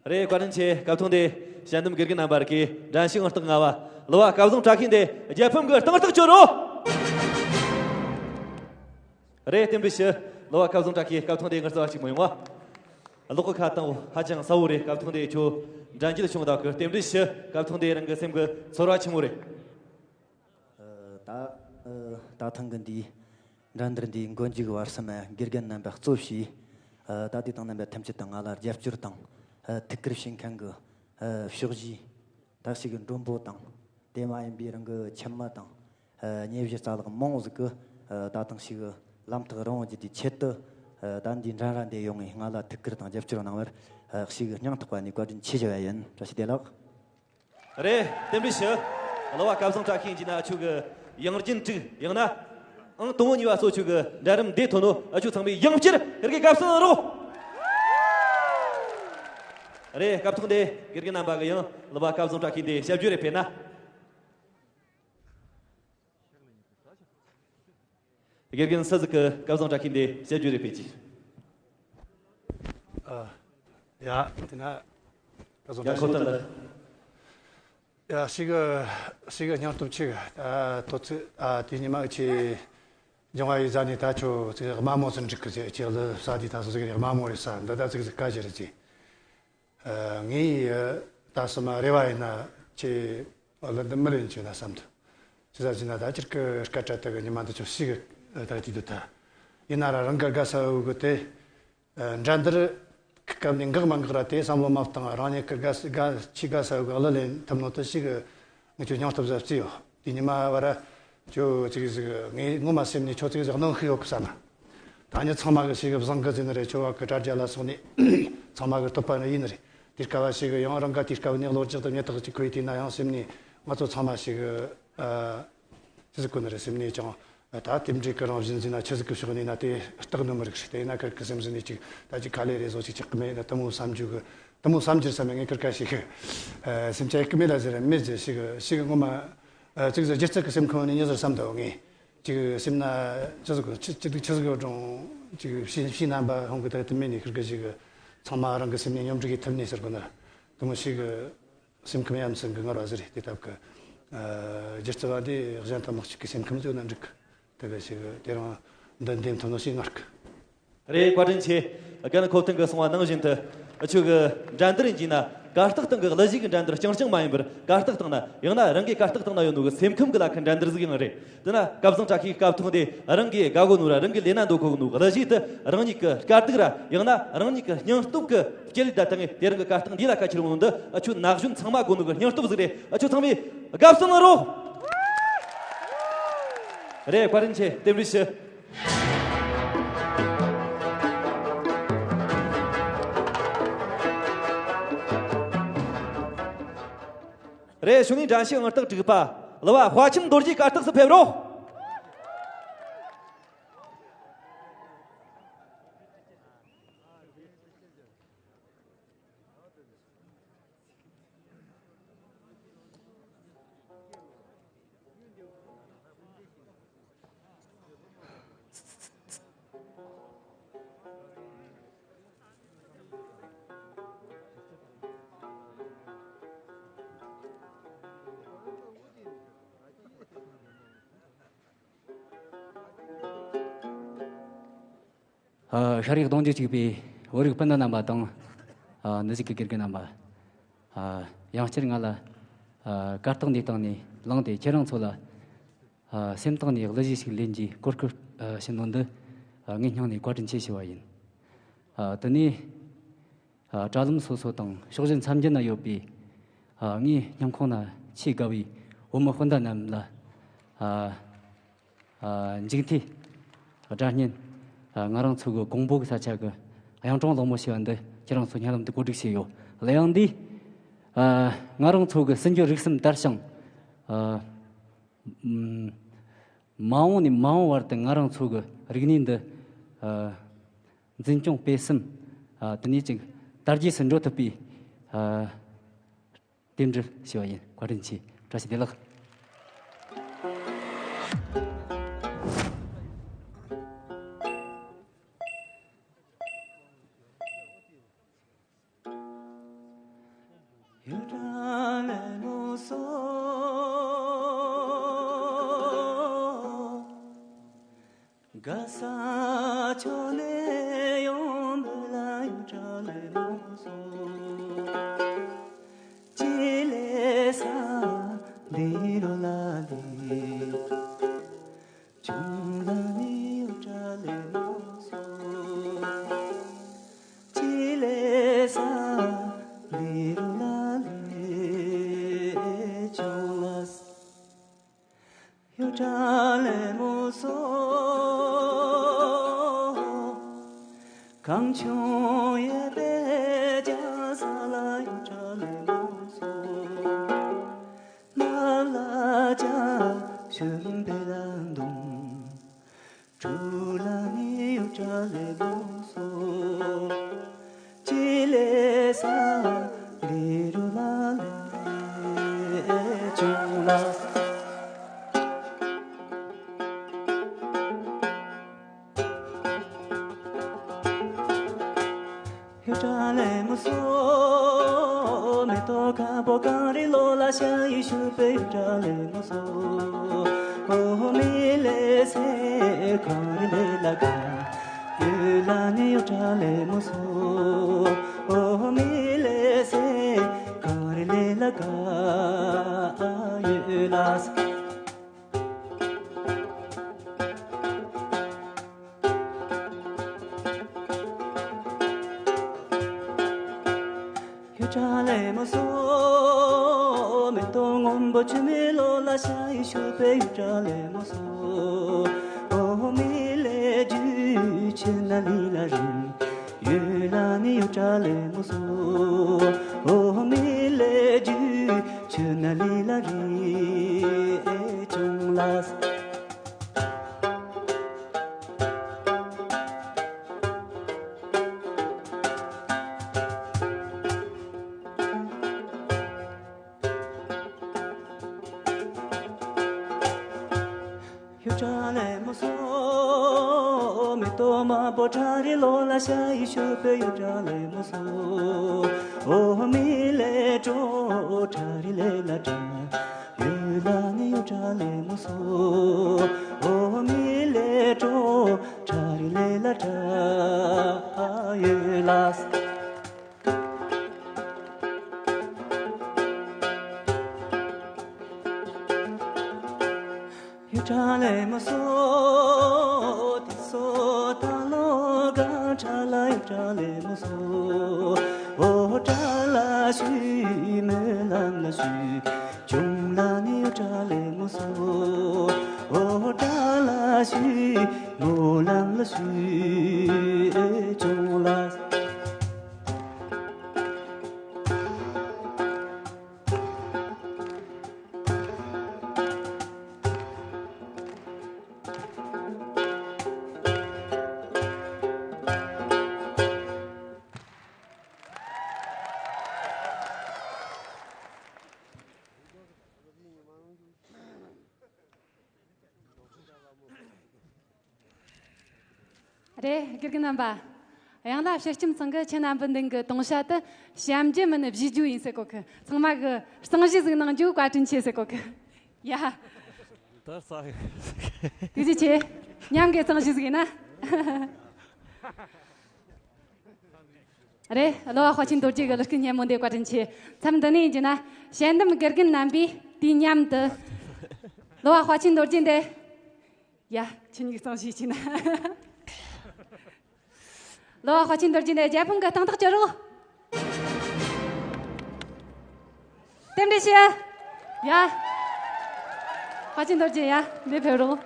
རེད། བཀའ་དྲིན་ཆེ། སྐབས་ཐོག་འདི་དཔྱད་འདེམས་དགེ་རྒན་རྣམ་པར་གྱི་འགྲན་ཞུགས་ཨང་རྟགས་ལྔ་བ་གླུ་བ་སྐལ་བཟང་བཀྲ་ཤིས་འདི་རྒྱལ་ཕམ་གྱི་སྟེང་ཐག་གཅོད་རོགས། རེད། རྟེན་འབྲེལ་ཞུ། གླུ་བ་སྐལ་བཟང་བཀྲ་ཤིས་སྐབས་ཐོག་འདི་ངར་རྩ་བ་གཅིག་མ་ཡོང་བ། གློག་གི་ཁ་དང་ཧ་ཅང་གསལ་བོ་རེད། སྐབས་ཐོག་འདི་ཁྱོད་འགྲན་རྒྱལ་བྱུང་བདག་གི་རྟེན་འབྲེལ་ཞུ། སྐབས་ཐོག་འདི་རང་གི་སེམས་ཀྱི་ཚོར་བ་ཆི་མོ་རེད། ཨ། ད་ཨ། ད་ཐེངས་ཀྱི་འདིའི་འགྲན་བསྡུར་འདིའི་མགོ་མཇུག་བར་གསུམ་དགེ་རྒན་རྣམ་པས་གཙོ་བྱས། ཨ། ད་ལྟའི་དང་རྣམ་པ་ཐམས་ཅད་དང་ང་ལ་རྒྱབ་སྐྱོར་དང་། ཨ། ཐུགས་ཁུར་བྱེད་མཁན་གྱི། ཨ། ཕྱོགས་བཞིའི་ད་ཞིག་གི་མགྲོན་པོ་དང་། དེ་མ་ཡིན་པའི་རང་གི་ཁྱིམ་མི་དང་། ཨ། ཉེ་གཞི་རྩ་ལག་མང་བོ་ཟིག་གིས། ཨ། ད་ཐེངས་ཤིག་ལམ་ཐག་རིང་བོ་བརྒྱུད་དེ་ཆེད་དུ། ཨ། ད་འདིའི་འགྲན་ར་འདི་ཡོང་ངས་ང་ལ་ཐུགས་ཁུར་དང་རྒྱབ་སྐྱོར་གནང་བར། ཨ། ཞིག་སྙིང་ཐག་པ་ནས་བཀའ་དྲིན་ཆེ་ཞུ་བ་ཡིན། བཀྲ་ཤིས་བདེ་ལེགས། རེད། རྟེན་འབྲེལ་ཞུ། གླུ་བ་སྐལ་བཟང་བཀྲ་ཤིས་ཡིན་ན་ཁྱོད་ཀྱི་ཡང་རྒྱུན་དྲུག་ཡང་ན་ཨང་དང་པོ་གཉིས་པ་སོགས་ཁྱོད་ཀྱི་འགྲན་རིམ་འདི་ཐོན་ནོ། ཨ། ཁྱོད་ཚང་མས་ཡང་བསྐྱར་ཡར་གི་དགའ་བསུ་རོགས། རེད། སྐབས་ཐོག་འདི་དགེ་རྒན་རྣམ་པ་གིས་ཡང་གླུ་བ་སྐལ་བཟང་བཀྲ་ཤིས་འདི་དཔྱད་བརྗོད་རེ་ཕེབས་ན། དགེ་རྒན་སུ་ཟིག་གིས་སྐལ་བཟང་བཀྲ་ཤིས་འདི་དཔྱད་བརྗོད་རེ་ཕེབས་ཀྱི། ཨ། ཡ། དེ་ན་སྐལ་བཟང་ཡ། བཀྲ་ཤིས། ཁོ་ཐག་ལ། ཡ། ཞེ་གི་ཞེ་གི་སྙིང་སྟོབས་ཆེ་གི། ཨ། དོ་ཚིགས། ཨ། དེ་ཉི་མ་ཆེ་འབྱུང་བ་ཡི་ཟ་ནས་ད་ཁྱོད་ཅིག་དམའ་མོ་སུ་འགྲིག་གི་ཟེར། ཅིག་ལ་ས་དེ་ད་སུ་ཟིག་དམའ་མོ་རེད་ས། འདི་ད་ཅིག་ཟིག་ག་ཞིག་རེད་ཅེ། ཨ། ངའི་ད་སུ་མ་རེ་བ་ཡིན་ན་ཁྱེད་ལ་འདི་མི་ལེན་ཆོག་ན་བསམ་འདུག་ཅི་ཟ་ཅི་ན་ད་ཅིག་གི་སྐད་གྲགས་དག་གི་ཉི་མ་འདི་ཆོག་ཞེ་གི་ད་དེ་འདུག་ད་ཡིན་ན་ར་རང་གི་དགའ་ས་འུ་གི་དེ། ཨ། འགྲན་བསྡུར་སྐབས་ནས་འགག་མ་འགག་ར་དེ་བསམ་བློ་མ་བཏང་། རང་ཉིད་ཀྱི་དགའ་དགའ་ཆེས་དགའ་ས་གི་གླུ་ལེན་ཐུབ་ནོ་དེ་ཞེ་གི་ངས་ཁྱོད་སྙིང་སྟོབས་ཟབ་རྩིས་ཡོད། དེ་ཉི་མ་བར་ཁྱོད་ཅིག་ཟིག་ངས་ངོ་མ་སེམས་ནས་ཁྱོད་ཅིག་ཟིག་གནོན་ཤེས་ཡོད་གི་བསམ། ད་ནི་ཚང་མ་གི་ཞེ་གི་བཟང་གི་ཟིན་ནི་རེད། ཁྱོད་བ་གི་དྲ་རྒྱ་ལ་སོགས་ནས་ཚང་མ་གི་བསྟོད་པ་ནི་ཡིན་ནི་རེད། དེ་སྐབས་བ་ཞེ་གི་ཡང་རང་ག་དེ་སྐབས་ནས་གློག་ལྗགས་དང་ཉེ་ཐག་ཅིག་ཁོས་དེ་ན་ཡང་སེམས་ནས་ང་ཚོ་ཚང་མ་ཞེ་གི། ཨ། ཅི་ཟིག་གོ་ནི་རེད། སེམས་ནས་ཀྱང་ ད་དེ་འདྲའི་གི་རང་བཞིན་ཟིན་ན་ཆི་ཟིག་གི་ཕྱོགས་ནས་ན་དེ་སྟག་ནི་མི་རིགས་ཤིག་དེ་ཡིན་ན་ཁིར་གི་སེམས་ཟིན་ནས་ཅིག་ད་ཅིག་ཁ་ལས་རེ་བཟོ་ཅིག་ཅིག་གི་མེད་ན་དེ་མོ་བསམ་རྒྱུ་གི་དེ་མོ་བསམ་རྒྱུ་བསམ་ཡ་ངས་ཁིར་ཁ་ཞིག་གི་སེམས་ཅན་ཡི་གི་མེད་ལ་ཟེར་མེད་ཟེར་ཞིག་གི་ཞིག་གི་ངོ་མ་ཅིག་ཟེར་སྒྱུ་རྩལ་གི་སེམས་ཁོང་ནས་ཉི་ཟེར་བསམ་དོ་ངས་ཅིག་སེམས་ན་ཅི་ཟིག་གི་ཅི་ཅི་ཟིག་ཅི་ཟིག་གི་སྒྲུང་ཅིག་ཕྱི་ཕྱི་རྣམ་པ་ཧོང་གི་ད་དེ་མེད་ནས་ཁིར་གི་ཞིག་གི་ཚང་མ་རང་གི་སེམས་ནས་སྙོམ་སྒྲིག་གི་ཐུབ་ནས་ཟེར་གོ་ན་དེ་མོ་ཞིག་གི་སེམས་ཁམས་ཡ་མཚན་གི་ངར་བ་ཟེར་རེད། དེ་སྟབས་ཀི་སྒྱུ་རྩལ་བ་འདི་གཞན་དང་མི་གཅིག་གི་སེམས་ཁམས་བཟོས་ན་འགྲིག་གི། དེ་གི་ཞིག་དེ་རང་འདི་འདེམས་ཐུབ་ནོ་ཞིག་ངར་གི། རེད། བཀའ་དྲིན་ཆེ། རྒན་ཁོ་ཐང་གི་གསུང་བ་ནང་བཞིན་དུ་ཁྱོད་གི་འགྲན་བསྡུར་ཡིན་གྱི་ན་གར་སྟེགས་སྟེང་གི་གླུ་གཞས་ཀྱི་འགྲན་བསྡུར་རྐྱང་རྐྱང་མ་ཡིན་པར་གར་སྟེགས་སྟེང་ན་ཡང་ན་རང་གི་གར་སྟེགས་སྟེང་ན་ཡོད་ནོ་གི་སེམས་ཁམས་གི་ལ་ཁ་འགྲན་བསྡུར་ཟིག་ཡང་རེད། དེ་ན་སྐལ་བཟང་བཀྲ་ཤིས་སྐབས་ཐོག་དེ་རང་གི་དགའ་གོ་ནོ་ར་རང་གི་ལས་ན་འདོད་གོ་ནོ་གི་གླུ་གཞས་དེ་རང་ཉིད་ཀྱི་དཀའ་སྡུག་ར་ཡང་ན་རང་ཉིད་ཀྱི་སྙིང་སྟོབས་ཀྱི་སྐྱེ་ལས་ད་ཐང་ངས་དེ་རིང་གི་གར་སྟེགས་འདི་ལ་ཁ་ཁྱེར་འོང་འདི་ཨ་ཆོ་ན་གཞོན་ཚང་མ་དགོ་ནོ་གི་སྙིང་སྟོབས་ཟིག་རེད། ཨ་ཆོ་ཚང་མས་དགའ་བསུ་གནང་རོགས། རེད། བཀའ་དྲིན་ཆེ། རྟེན་འབྲེལ་ཞུ། རེད། གཞུག་ནས་འགྲན་ཞུགས་ཨང་རྟགས་དྲུག་པ་གླུ་བ་དཔའ་ཁྱིམ་རྡོ་རྗེ་གར་སྟེགས་སུ་ཕེབས་རོགས། ཨ། ཤ་རིགས་གདུང་རྒྱུད་གཅིག་པའི་བོད་རིགས་སྤུན་ཟླ་རྣམ་པ་དང་། ཨ། འདི་ཞིག་གི་དགེ་རྒན་རྣམ་པ། ཨ། ཡང་བསྐྱར་ང་ལ། ཨ། གར་སྟེགས་འདིའི་སྟེང་ནས་ལངས་ཏེ་ཁྱེད་རང་ཚོ་ལ། ཨ། སེམས་གཏིང་ནས་གླུ་གཞས་ཤིག་ལེན་རྒྱུའི་གོ་སྐབས། ཨ། བྱིན་ནོ་འདི། ཨ། ངས་སྙིང་ནས་བཀའ་དྲིན་ཆེ་ཞུ་བ་ཡིན། ཨ། དེ་ནས། ཨ། དྲ་ལམ་སོ་སོ་དང་ཕྱོགས་བཞི་མཚམས་བརྒྱད་ན་ཡོད་པའི། ཨ། ངའི་སྙིང་ཁོང་ན་ཆེས་དགའ་བའི་བོད་མི་སྤུན་ཟླ་རྣམས་ལ། ཨ། ཨ། འཇིག་རྟེན་སྒྲ་སྙན། ཨ། ང་རང་ཚོ་གི་ཀོང་པོ་གི་ས་ཆ་གི་གཡུང་དྲུང་གླེང་མོལ་ཞེས་པ་འདི་ཁྱེད་རང་ཚོ་སྙན་ལམ་དུ་གོ་སྒྲིག་བྱས་ཡོད། གླུ་དབྱངས་འདིས། ཨ། ང་རང་ཚོ་གི་སྲིད་འབྱོར་རིག་གསུམ་དར་ཞིང་། ཨ། ཨམ། མ་འོངས་ནས་མ་འོངས་བར་དུ་ང་རང་ཚོ་གི་རིག་གནས་འདི། ཨ། འཛིན་སྐྱོང་སྤེལ་གསུམ། ཨ། དེ་ནས་ཅིག་དར་རྒྱས་སུ་འགྲོ་ཐུབ་པའི། ཨ། རྟེན་འབྲེལ་ཞུ་བ་ཡིན། བཀའ་དྲིན་ཆེ། བཀྲ་ཤིས་བདེ་ལེགས། ག་ས་ཕྱོགས་ནས་ཡོང་འདི་ལ་ཡུལ་གྲུ་ལས་མོ་སོ། ཅི་ལས་ས་འདི་རུ་ལ་ལི། ཆུང་ལ་ནི་ཡུལ་གྲུ་ལས་མོ་སོ། ཅི་ལས་ས་འདི་རུ་ལ་ལི། ཆུང་ལ། ཡུལ་གྲུ་ལས་མོ་སོ། གངས་ཆུང་ཡེ་པེ་ཇ་ས་ལ་ཡུལ་གྲུ་ལས་མོ་སོ། ན་ལ་ཇ་ཤུན་པེ་ལ་འདུང་། གྲུ་ལ་ནི་ཡུལ་གྲུ་ལས་མོ་སོ། ཅི་ལས་ས་འདི་རུ་ལ་ལས་ཆུང་ལ། ཡུལ་གྲུ་ལས་མོ་སོ། མེ་ཏོག་ཁ་པོ་གངས་རི་ལོ་ལ་ཤ་ཡི་ཤུ་པེ་ཡུལ་གྲུ་ལས་མོ་སོ། ཨོ་མི་ལེ་སེ་གངས་རི་ལེ་ལ་ག། ཡུལ་ལ་ནི་ཡུལ་གྲུ་ལས་མོ་སོ། ཨོ་མི་ལེ་སེ་གངས་རི་ལེ་ལ་ག། ཡུལ་ལ་ས། ཡུལ་གྲུ་ལས་མོ་སོ། མེ་ཏོག་སྔོན་པོ་ཆུ་མེ་ལོ་ལ་ཤ་ཡི་ཤུ་པེ་ཡུལ་གྲུ་ལས་མོ་སོ། ཨོ་མི་ལེ་ཇུ་ཆུ་ན་ལི་ལ་རིང་། ཡུལ་ལ་ནི་ཡུལ་གྲུ་ལས་མོ་སོ། ཨོ་མི་ལེ་ཇུ་ཆུ་ན་ལི་ལ་རིང་། ཨེ་ཆུང་ལ། ཡུ་ཊ་ལེ་མུ་སོ། མེ་ཏོག་མ་པོ་ཁྲ་རི་ལོ་ལ་ཤ་ཡི་ཤུ་པེ་ཡུ་ཊ་ལེ་མུ་སོ། འོ་མི་ལེ་ཀྲོ་ཁྲ་རི་ལེ་ལ་ཏྲ། ཡུ་ལ་ནི་ཡུ་ཊ་ལེ་མུ་སོ། འོ་མི་ལེ་ཀྲོ་ཁྲ་རི་ལེ་ལ་ཏྲ་ཡུ་ལ། ཡུ་ཊ་ལེ་མུ་སོ། ཏི་སོ་ཏ་ལོ་ག་ཁྲ་ལ་ཡུ་ཊ་ལེ་མུ་སོ། འོ་ཏྲ་ལ་ཤི་མེ་ལམ་ལ་ཤི། ཅུང་ལ་ནི་ཡུ་ཊ་ལེ་མུ་སོ། འོ་ཏྲ་ལ་ཤི་མོ་ལམ་ལ་ཤི་ཅུང་ལ། རེད། དགེ་རྒན་རྣམ་པ། ཡང་ན་ཕྱི་ཁྱིམ་ཚང་གི་ཁྱེད་རྣམ་པའི་མདུན་གྱི་དུང་བྱ་དེ་བཤམ་རྒྱུ་མིན་བཞེས་རྒྱུ་ཡིན་ཟེར་གོ་གི། ཚང་མ་གི་གཙང་བཞེས་ཟིག་གནང་རྒྱུ་བཀའ་དྲིན་ཆེ་ཟེར་གོ་གི། ཡ། ད་ས་ཐུགས་རྗེ་ཆེ། མཉམ་གི་གཙང་བཞེས་ཟིག་ཡིན་ན། རེད། གླུ་བ་དཔའ་ཆེན་རྡོ་རྗེ་གི་གླུ་སྐད་སྙན་མོ་འདི་བཀའ་དྲིན་ཆེ། མཚམས་འདི་ནས་ཡིན་རྒྱུ་ན། དཔྱད་འདེམས་དགེ་རྒན་རྣམ་པས་དུས་མཉམ་དུ་གླུ་བ་དཔའ་ཆེན་རྡོ་རྗེ་འདི། ཡ། ཁྱེད་གཉིས་གཙང་བཞེས་བྱས་ན། གླུ་བ་དཔའ་ཆེན་རྡོ་རྗེ་འདི་རྒྱལ་ཕམ་གི་སྟེང་ཐག་གཅོད་རོགས། རྟེན་འབྲེལ་ཞུ། ཡ། དཔའ་ཆེན་རྡོ་རྗེ་ཡ། འདི་ཕེབས་རོགས།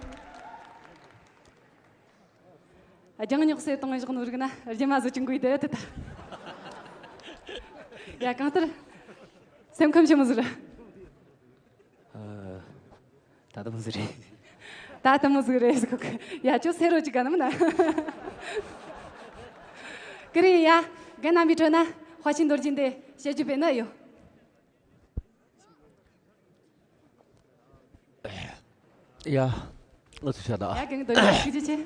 ལྗང་ཉོག་སེ་གཏོང་བཞག་ནོ་རིག་ན་རྒྱ་མ་བཟོ་ཅིང་དགོས་དེ་དེ་ད། ཡ། གང་ལྟར་སེམས་ཁམས་ཆེ་མོ་ཟིག་རེད། ཨ། ད་ལྟ་མོ་ཟིག་རེད། ད་ལྟ་མོ་ཟིག་རེད་ཟེར་གོ་གི། ཡ། ཁྱོད་སེ་རོ་ཅིག་ག་ནམ་ན། ཀི་རི་ཡ། རྒན་རྣམ་པའི་ཁྲོད་ན་དཔའ་ཆེན་རྡོ་རྗེ་འདི་བཤད་རྒྱུ་བས་ན་ཡོད། ཡ། ང་ཚོ་བཤད་ད། ཡ། རྒན་རྡོ་རྗེ་ཐུགས་རྗེ་ཆེ།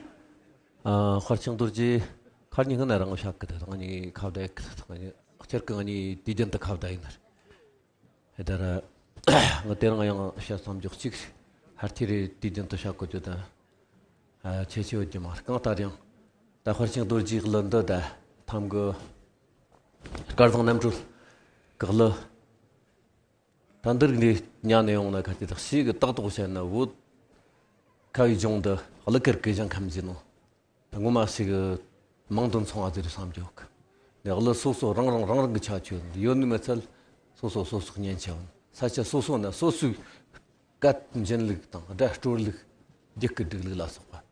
ཨ། དཔའ་ཆེན་རྡོ་རྗེ་ཁ་ཉིན་ང་ན་རང་བཤད་གི། ད་ང་ནི་ཁ་བརྡ་གི། ད་ང་ནི་སྤྱིར་གི་ང་ནི་དུས་རྒྱུན་དུ་ཁ་བརྡ་ཡིན་ནར། ད་ར། ང་དེ་རིང་ཡང་བཤད་བསམ་རྒྱུ་གཅིག་ཧར་ཐི་རེ་དུས་རྒྱུན་དུ་བཤད་གོ་རྒྱུ་དང་། ཨ། ཁྱད་ཆོས་ཡོད་རྒྱུ་མ་རེད། གང་ལྟར་ཡང་ད་དཔའ་ཆེན་རྡོ་རྗེའི་གླུ་འདི་ད་ཐམ་གི་སྐལ་བཟང་རྣམ་གྲོལ་གི་གླུ། ད་འདིར་འདི་ཉན་ནས་ཡོང་ན་ཁ་ཅིག་ད་ཞིག་གི་ཏག་ཏག་བཤད་ན། བོད་ཁ་བའི་ལྗོངས་འདི་གླུ་གར་གི་ཞིང་ཁམས་ཡིན་ནོ། ངོ་མ་ཞིག་མང་དུ་འཚོང་བ་ཟེར་བསམ་རྒྱུ་གི། ནས་གླུ་སོ་སོ་རང་རང་རང་རང་གི་ཁྱད་ཆོས་ཡོད་ནི་མི་ཚད། སོ་སོ་སོ་སོ་སྙན་ཆ་ཡོད། ས་ཆ་སོ་སོ་ན་སོ་སོའི་སྐད་འབྱིན་ལུགས་དང་སྒྲ་དཀྲོལ་ལུགས། རྒྱུད་སྐུད་སྒྲིག་ལུགས་ལ་སོགས་པ་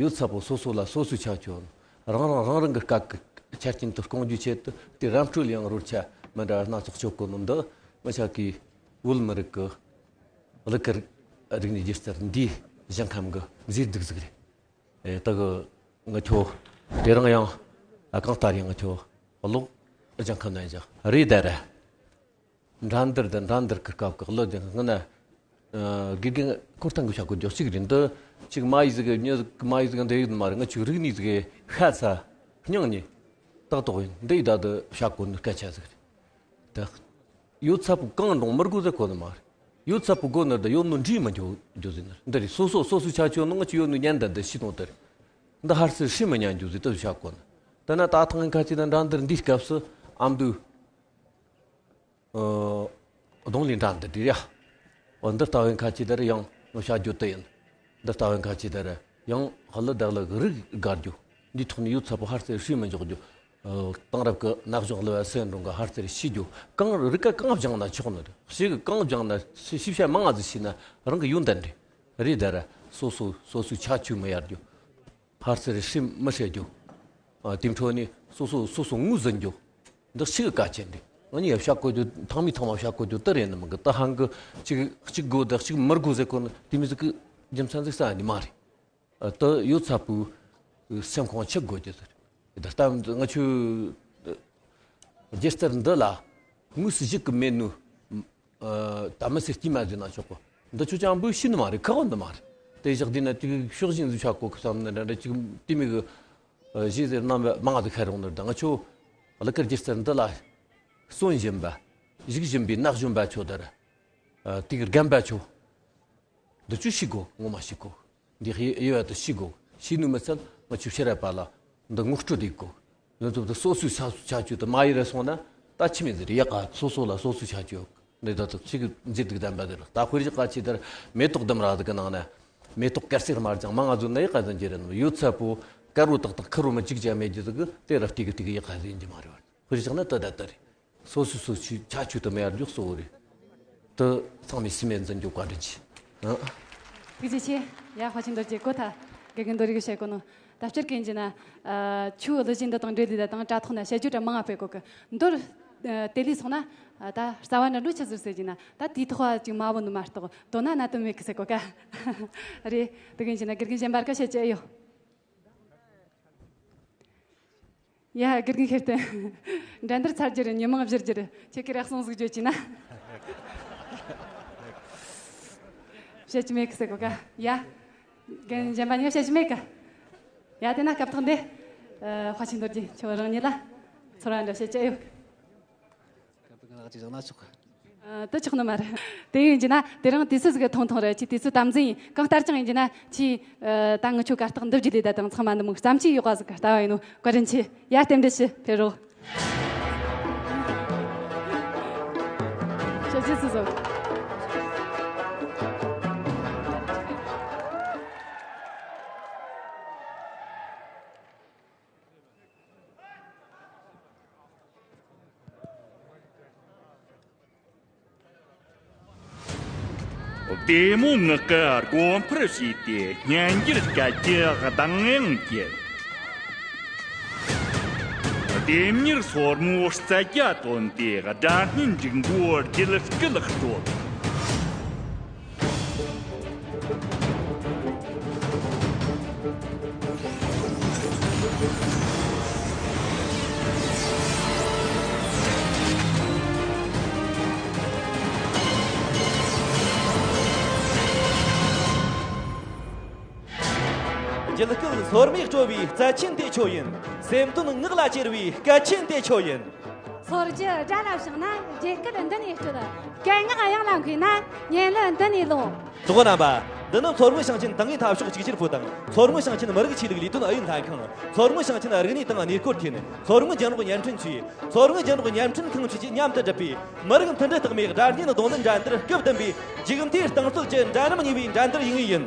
ཡོད་ཚད་པོ་སོ་སོ་ལ་སོ་སོའི་ཁྱད་ཆོས་ཡོད། རང་རང་རང་རང་གི་སྐད་ཀྱི་ཆ་རྐྱེན་དུ་སྐོང་རྒྱུའི་ཆེད་དུ་དེ་རམ་སྤྲོད་ཡང་རོལ་ཆ་མི་འདྲ་སྣ་ཚོགས་སྤྱོད་གོ་ནོ་འདི་མི་ཆ་གི་བོད་མི་རིགས་ཀྱི་གླུ་གར་རིག་གནས་སྒྱུ་རྩལ་འདིའི་ཞིང་ཁམས་ཀྱི་མཛེས་སྡུག་ཟིག་རེད། ཨེ། ད་གི་ང་ཁྱོ་དེ་རིང་ཡང་ཨ་གང་ལྟར་ཡང་ང་ཁྱོ་གློག་ལྗང་ཁ་ནང་བཞག་རེད་ད་ར། འགྲན་བསྡུར་དང་འགྲན་བསྡུར་གི་སྐབས་ཀྱི་གླུ་ལྗང་ཁ་ང་ན། ཨ། དགེ་རྒན་ཁོ་ཐང་གི་བྱ་དགོས་རྒྱུ་གཅིག་རེད། འདི་གཅིག་མ་ཡི་ཟིག་གི་མྱི་ཟིག་མ་ཡི་ཟིག་འདི་ཡོད་མ་རེད། ང་ཆུ་རིག་ནི་ཟིག་གི་ཤ་ཚ་སྙིང་ནི་ཏག་ཏག་ཡིན། འདི་ཡི་ད་དུ་བྱ་དགོས་ནི་སྐད་ཆ་ཟིག་རེད། ད་ཡོད་ཚད་པོ་གང་འགྲོང་མི་དགོས་ཟེར་གོ་ནི་མ་རེད། ཡོད་ཚད་པོ་དགོས་ནི་ད་ཡོད་ནོ་འདྲིས་མི་འཇོག་འཇོག་ཟིན་ནི་འདི་རེད། སོ་སོ་སོ་སོའི་ཁྱད་ཆོས་ནང་ཆུ་ཡོད་ནོ་ཉན་ད་འདི་ཤི་དང་དེ་རེད། འདི་ཧར་སེ་ཧྲི་མི་ཉན་འཇོག་ཟིན་ད་བྱ་གོ་ནི། ད་ན་ད་ཐང་ཁ་ཅིག་ད་འགྲན་བསྡུར་འདིའི་སྐབས་སུ་ཨ་མདོའི་ཨ། རྡུང་ལེན་འགྲན་བསྡུར་འདི་རེད་ཡ། འོ་འདི་ལྟ་བུའི་ཁ་ཅིག་ད་རེ་ཡང་ངོ་བཤད་རྒྱུ་དེ་ཡིན། འདི་ལྟ་བུའི་ཁ་ཅིག་ད་རེ་ཡང་ཧ་ལ་བདག་ལ་རིགས་དགར་རྒྱུ། འདིའི་ཐོག་ནས་ཡོད་ཚད་པོ་ཧར་སེ་ཧྲི་མི་འཇོག་རྒྱུ། ཨ། དེང་རབས་ཀྱི་ནག་གཞུང་གླུ་བ་སེ་འགྲོང་གི་ཧར་སེ་ཤི་རྒྱུ། གང་རིག་ག་གང་སྦྱངས་ན་ཆོག་ནི་རེད། ཤི་གི་གང་སྦྱངས་ན་ཤི་ཤི་བྱ་མང་ང་ཟིག་ཤི་ན་རང་གི་ཡོན་ཏན་རེད། རེད་ད་ར། སོ་སོ་སོ་སོའི་ཁྱད་ཆོས་མི་ཡར་རྒྱུ། ཕར་ཚུར་ཧྲི་མི་ཧྲི་རྒྱུ། ཨ། དེའི་འཕྲོ་ནས་སོ་སོ་སོ་སོ་ངོས་ཟིན་རྒྱུ། འདི་ཞིག་གི་གལ་ཆེན་རེད། ང་གཉིས་ཡ་བཤད་དགོས་རྒྱུ་ཐང་མི་ཐང་མ་བཤད་དགོས་རྒྱུ་དེ་རེད་ནི་མི་གི། ད་ཧང་གི་གཅིག་གཅིག་དགོས་ད་གཅིག་མི་དགོས་ཟེར་གོ་ནི་དེ་མི་ཟིག་གི་རྒྱུ་མཚན་ཟིག་ས་ནི་མ་རེད། ཨ། ད་ཡོད་ཚད་པོའི་སེམས་ཁོང་ཆུད་དགོས་རྒྱུ་ཟེར། ད་ལྟ་ང་ཆུ་རྒྱལ་རྩར་འདི་ལ་དངོས་སུ་གཞིག་གི་མེད་ནོ། ཨ། ད་མི་སེར་སྐྱིད་མ་བཟོས་ན་ཆོག་གོ། འདི་ཆོ་ཅང་འབུ་ཤི་ནི་མ་རེད། ཁག་འདི་མ་རེད། དེ་བཞག་དུས་ན་དེ་གི་ཕྱོགས་ཞེན་ཟིག་ཆགས་གོ་གི་བསམ་ནི་འདྲ་འདྲ་ཅིག་དེ་མོ་གི་གཞས་ཟེར་རྣམ་པ་མང་ང་ཟིག་ཤར་རུང་ནི་འདྲ། ང་ཆོ་གླུ་གར་སྒྱུ་རྩལ་འདི་ལ་བརྩོན་བཞིན་པ། གཞིག་བཞིན་པའི་ན་གཞོན་པ་ཆོ་དར། དེ་གི་རྒན་པ་ཆོ། འདི་ཆོ་ཤེས་དགོ། ངོ་མ་ཤེས་དགོ། འདི་ཧི་ཡོད་དུ་ཤེས་དགོ། ཤེས་ནུས་མི་ཚད་ང་ཆོ་ཕྱི་རབས་པ་ལ་འདི་ངོ་སྤྲོད་དེ་དགོ། ནུ་ཚོ་དུ་སོ་སོའི་ཆ་ཆ་ཆུ་དུ་མ་ཡི་རེ་སོང་ན་ད་ཆི་མི་ཟེར་ཡག་ག་སོ་སོ་ལ་སོ་སོའི་ཆ་ཆུ་ཡོད། འདི་ད་དུ་ཆི་གི་མཛེས་སྡུག་ལྡན་པ་དེ་རེད། ད་དཔེར་བཞག་ག་ཆི་དར་མེ་ཏོག་ལྡུམ་ར་ཟིག་གི་ནང་ན་མེ་ཏོག་དཀར་སེར་དམར་ལྗང་མང་ང་ཟོ་ན་ཡག་ག་ཟིན་གྱི་རེད། ཡོད་ཚད་པོ་དཀར་བོ་ཏག་ཏག་ཁུར་བོ་མི་གཅིག་ཅང་མེད་རྒྱུ་ཟིག་གི་དེ་ར་ཏིག་གི་ཏིག་གི་ཡག་ག་ཟིན་གྱི་མ་རེད་བ། དཔེར་བཞག་ན་ད་ད་ད་རེད། སོ་སོ་སོ་སོའི་ཆ་ཆུ་དུ་མེད་ཡར་འཇོག་གཙོ་བོ་རེད། དུ་ཚང་མས་སེམས་ནས་འཛིན་རྒྱུ་བཀའ་དྲིན་ཆེ། ཨ། ཐུགས་རྗེ་ཆེ། ཡ་ཧྭ་ཆིན་རྡོ་རྗེ་གོ་ཐལ། དགེ་རྒན་རྡོ་རིག་བཤད་གོ་ནོ། ད་སྤྱིར་གན་གྱི་ན། ཨ། ཆུ་གླུ་གཞས་འདི་དང་འབྲེལ་ལི་ད་དང་དྲ་ཐོག་ན་བཤད་རྒྱུ་དྲ་མང་ང་སྤེལ་གོ་གི། མདོར། ཨ། དེ་ལས་སོང་ན། ཨ། ད་རྩ་བ་འདྲ་འགྲོ་ཆི་ཟིག་ཟེར་གྱི་ན་ད་དེའི་ཐོག་ཅིག་མ་བོ་ནི་མ་གཏོགས་དོ་ན་ན་དུ་མེད་གི་ཟེར་གོ་ཀ། རེད། དེ་གན་གྱི་ན་དགེ་རྒན་གཞན་པར་ཀ་བཤད་ཀྱི་ཨེ་ཡོད། ཡ། དགེ་རྒན་ཤེར་བསྟན། འགྲན་བསྡུར་ཚར་རྒྱུ་རེད། ཉི་མ་བཞུར་རྒྱུ་རེད། ཁྱེད་ཀྱི་རེ་ཟུང་ཟིག་བརྗོད་ཀྱི་ན། བཤད་ཀྱི་མེད་གི་ཟེར་གོ་ཀ། ཡ། རྒན་གཞན་པ་ཉིད་བཤད་ཀྱི་མེད་གི། ཡ། དེ་ན་སྐབས་ཐོག་འདི། ཨ། ཧྭ་ཆིན་རྡོ་རྗེ་ཁྱོད་རང་ཉིད་ལ་ཚོར་བ་འདྲ་བཤད་ཀྱི་ཨེ་ཡོད་གི། སྐབས་ང་ཅིག་བཞག་ན་ཆོག་གི། ཨ། དེ་ཆོག་ནི་མ་རེད། དེ་ཡིན་གྱི་ན་དེ་རིང་དུས་ཚོད་ཟིག་གི་ཐུང་ཐུང་རེད། ཁྱེད་དུས་ཚོད་དམ་འཛིན་ཡིན། གང་ལྟར་ཀྱང་ཡིན་གྱི་ན་ཁྱེད། ཨ། ད་ངི་ཆོ་གར་སྟེགས་འདི་བརྒྱུད་ལས་ད་དང་ཚང་མ་འདི་མོ་བརྩམས་ཆོས་ཡོད་པ་ཟིག་གི་ལྟ་བ་ཡིན་ནོ། བཀའ་དྲིན་ཆེ། ཡར་རྟེན་འབྲེལ་ཞུ། ཕེབས་རོགས། བཤད་རྒྱུ་སུ་བཟོ། བདེ་མོ་ངག་གི་སྒོ་འཕར་ཕྱེས་ཏེ་སྙན་འགྱུར་སྐད་ཀྱི་གདངས་དབྱངས་ཀྱིས། ལྡེམ་མྱུར་སོར་མོའི་རྩལ་རྒྱ་བཏོན་ཏེ་སྒྲ་སྙན་འབྲུག་མགོའི་རྒྱུད་སྐུད་དཀྲོལ། རྒྱུད་སྐུད་སོར་མོས་དཀྲོལ་བའི་རྩལ་ཆེན་དེ་ཁྱོད་ཡིན། སེམས་དོན་ངག་ལ་གྱེར་བའི་སྐད་ཆེན་དེ་ཁྱོད་ཡིན། སོར་རྒྱུ་སྒྲ་ལ་བྱུང་ན་རྒྱུད་སྐུད་འདི་ནས་དཀྲོལ། སྐད་ངག་དབྱངས་ལ་མཁས་ན་སྙན་གླུ་འདི་ནས་ལོངས། གྲོགས་རྣམ་པ། འདི་ནི་མཚོ་སྔོན་ཞིང་ཆེན་ཏང་ཨུའི་འཐབ་ཕྱོགས་གཅིག་གྱུར་པུའུ་ཏང་། མཚོ་སྔོན་ཞིང་ཆེན་མི་རིགས་ཆོས་ལུགས་ལས་དོན་ཨུ་ཡོན་ལྷན་ཁང་། མཚོ་སྔོན་ཞིང་ཆེན་རིག་གནས་དང་གནས་སྐོར་ཐིན། མཚོ་སྔོན་རྒྱང་སྒྲོག་བརྙན་འཕྲིན་ཅུས། མཚོ་སྔོན་རྒྱང་སྒྲོག་བརྙན་འཕྲིན་ཁང་བཅས་ཀྱིས་མཉམ་དུ་བསྒྲུབས་པའི་མི་རིགས་མཐུན་སྒྲིལ་རྟགས་མའི་སྒྲ་སྙན་རྡུང་ལེན་འགྲན་བསྡུར་སྐབས་བདུན་པའི་མཇུག་མཐའི་རྟིང་རྩོད་ཀྱི་འགྲན་རིམ་གཉིས་པའི་འགྲན་བསྡུར་ཡུན་ཡིན།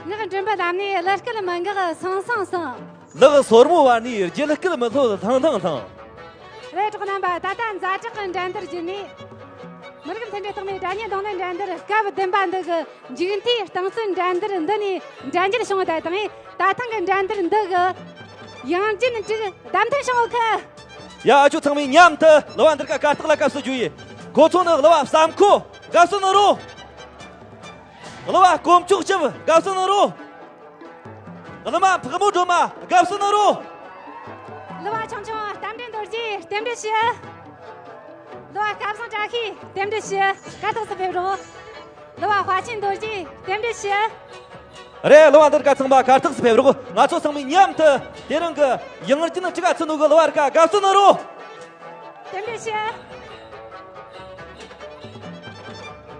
ངག་མགྲིན་པའི་ལམ་ནས་གླུ་སྐད་མི་འགག་སང་སང་སང་། ལག་སོར་མོ་བར་ནས་རྒྱུད་སྐད་མི་ལྷོད་ལྷང་ལྷང་ལྷང་། རེད། གྲོགས་རྣམ་པ། ད་ལྟ་ཛ་དྲག་གི་འགྲན་བསྡུར་བརྒྱུད་ནས་མི་རིགས་མཐུན་སྒྲིལ་རྟགས་མའི་སྒྲ་སྙན་རྡུང་ལེན་འགྲན་བསྡུར་སྐབས་བདུན་པ་འདི་གི་མཇུག་མཐའི་རྟིང་རྩོད་འགྲན་བསྡུར་འདི་ནས་འགྲན་རྒྱལ་བྱུང་བ་དང་། ད་ཐེངས་ཀྱི་འགྲན་བསྡུར་འདི་གི་ཡང་ཅིན་ཀྲིག་བདམས་ཐོན་བྱུང་ཡོད་གི། ཡ། ཨ་ཆོ་ཚང་མས་མཉམ་དུ་གླུ་བ་འདི་རིགས་ཀ་གར་སྟེགས་ལ་དགའ་བསུ་ཞུ་ཡི། ཁོ་ཚོ་ནི་གླུ་བ་བསམ་ཁོ་དགའ་བསུ་ནི་རོ། གླུ་བ་དཀོན་མཆོག་སྐྱབས་དགའ་བསུ་ནི་རོ། གླུ་མ་ཕག་མོ་སྒྲོལ་མ་དགའ་བསུ་ནི་རོ། གླུ་བ་ཆུང་ཆུང་རྟ་མགྲིན་རྡོ་རྗེ་རྟེན་འབྲེལ་ཞུ། གླུ་བ་སྐལ་བཟང་བཀྲ་ཤིས་རྟེན་འབྲེལ་ཞུ། གར་སྟེགས་སུ་ཕེབས་རོགས། གླུ་བ་ཧྭ་ཆིན་རྡོ་རྗེ་རྟེན་འབྲེལ་ཞུ། རེད། གླུ་བ་འདི་རིགས་ཀ་ཚང་མ་གར་སྟེགས་སུ་ཕེབས་རོགས། ང་ཚོ་ཚང་མས་མཉམ་དུ་དེ་རིང་གི་ཡང་ཅིན་ཀྲིག་ག་ཚུ་ནུ་གི་གླུ་བ་རིགས་ཀ་དགའ་བསུ་ནི་རོ། རྟེན་འབྲེལ་ཞུ།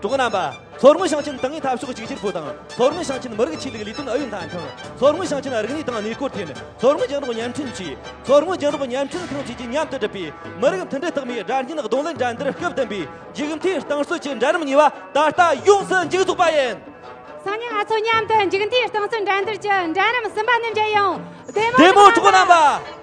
གྲོགས་རྣམ་པ། མཚོ་སྔོན་ཞིང་ཆེན་ཏང་ཨུའི་འཐབ་ཕྱོགས་གཅིག་གྱུར་པུའུ་ཏང་། མཚོ་སྔོན་ཞིང་ཆེན་མི་རིགས་ཆོས་ལུགས་ལས་དོན་ཨུ་ཡོན་ལྷན་ཁང་། མཚོ་སྔོན་ཞིང་ཆེན་རིག་གནས་དང་གནས་སྐོར་ཐིན། མཚོ་སྔོན་རྒྱང་སྒྲོག་བརྙན་འཕྲིན་ཅུས། མཚོ་སྔོན་རྒྱང་སྒྲོག་བརྙན་འཕྲིན་ཁང་བཅས་ཀྱིས་མཉམ་དུ་བསྒྲུབས་པའི་མི་རིགས་མཐུན་སྒྲིལ་རྟགས་མའི་སྒྲ་སྙན་རྡུང་ལེན་འགྲན་བསྡུར་སྐབས་བདུན་པའི་མཇུག་མཐའི་རྟིང་རྩོད་ཀྱི་འགྲན་རིམ་གཉིས་པ་ད་ལྟ་ཡོངས་སུ་མཇུག་རྫོགས་པ་ཡིན། སང་ཉིན་ང་ཚོ་མཉམ་དུ་མཇུག་མཐའི་རྟིང་རྩོད་འགྲན་བསྡུར་གྱི་འགྲན་རིམ་གསུམ་པ་ནས་མཇལ་ཡོང་། བདེ་མོ། བདེ་མོ། གྲོགས་རྣམ་པ།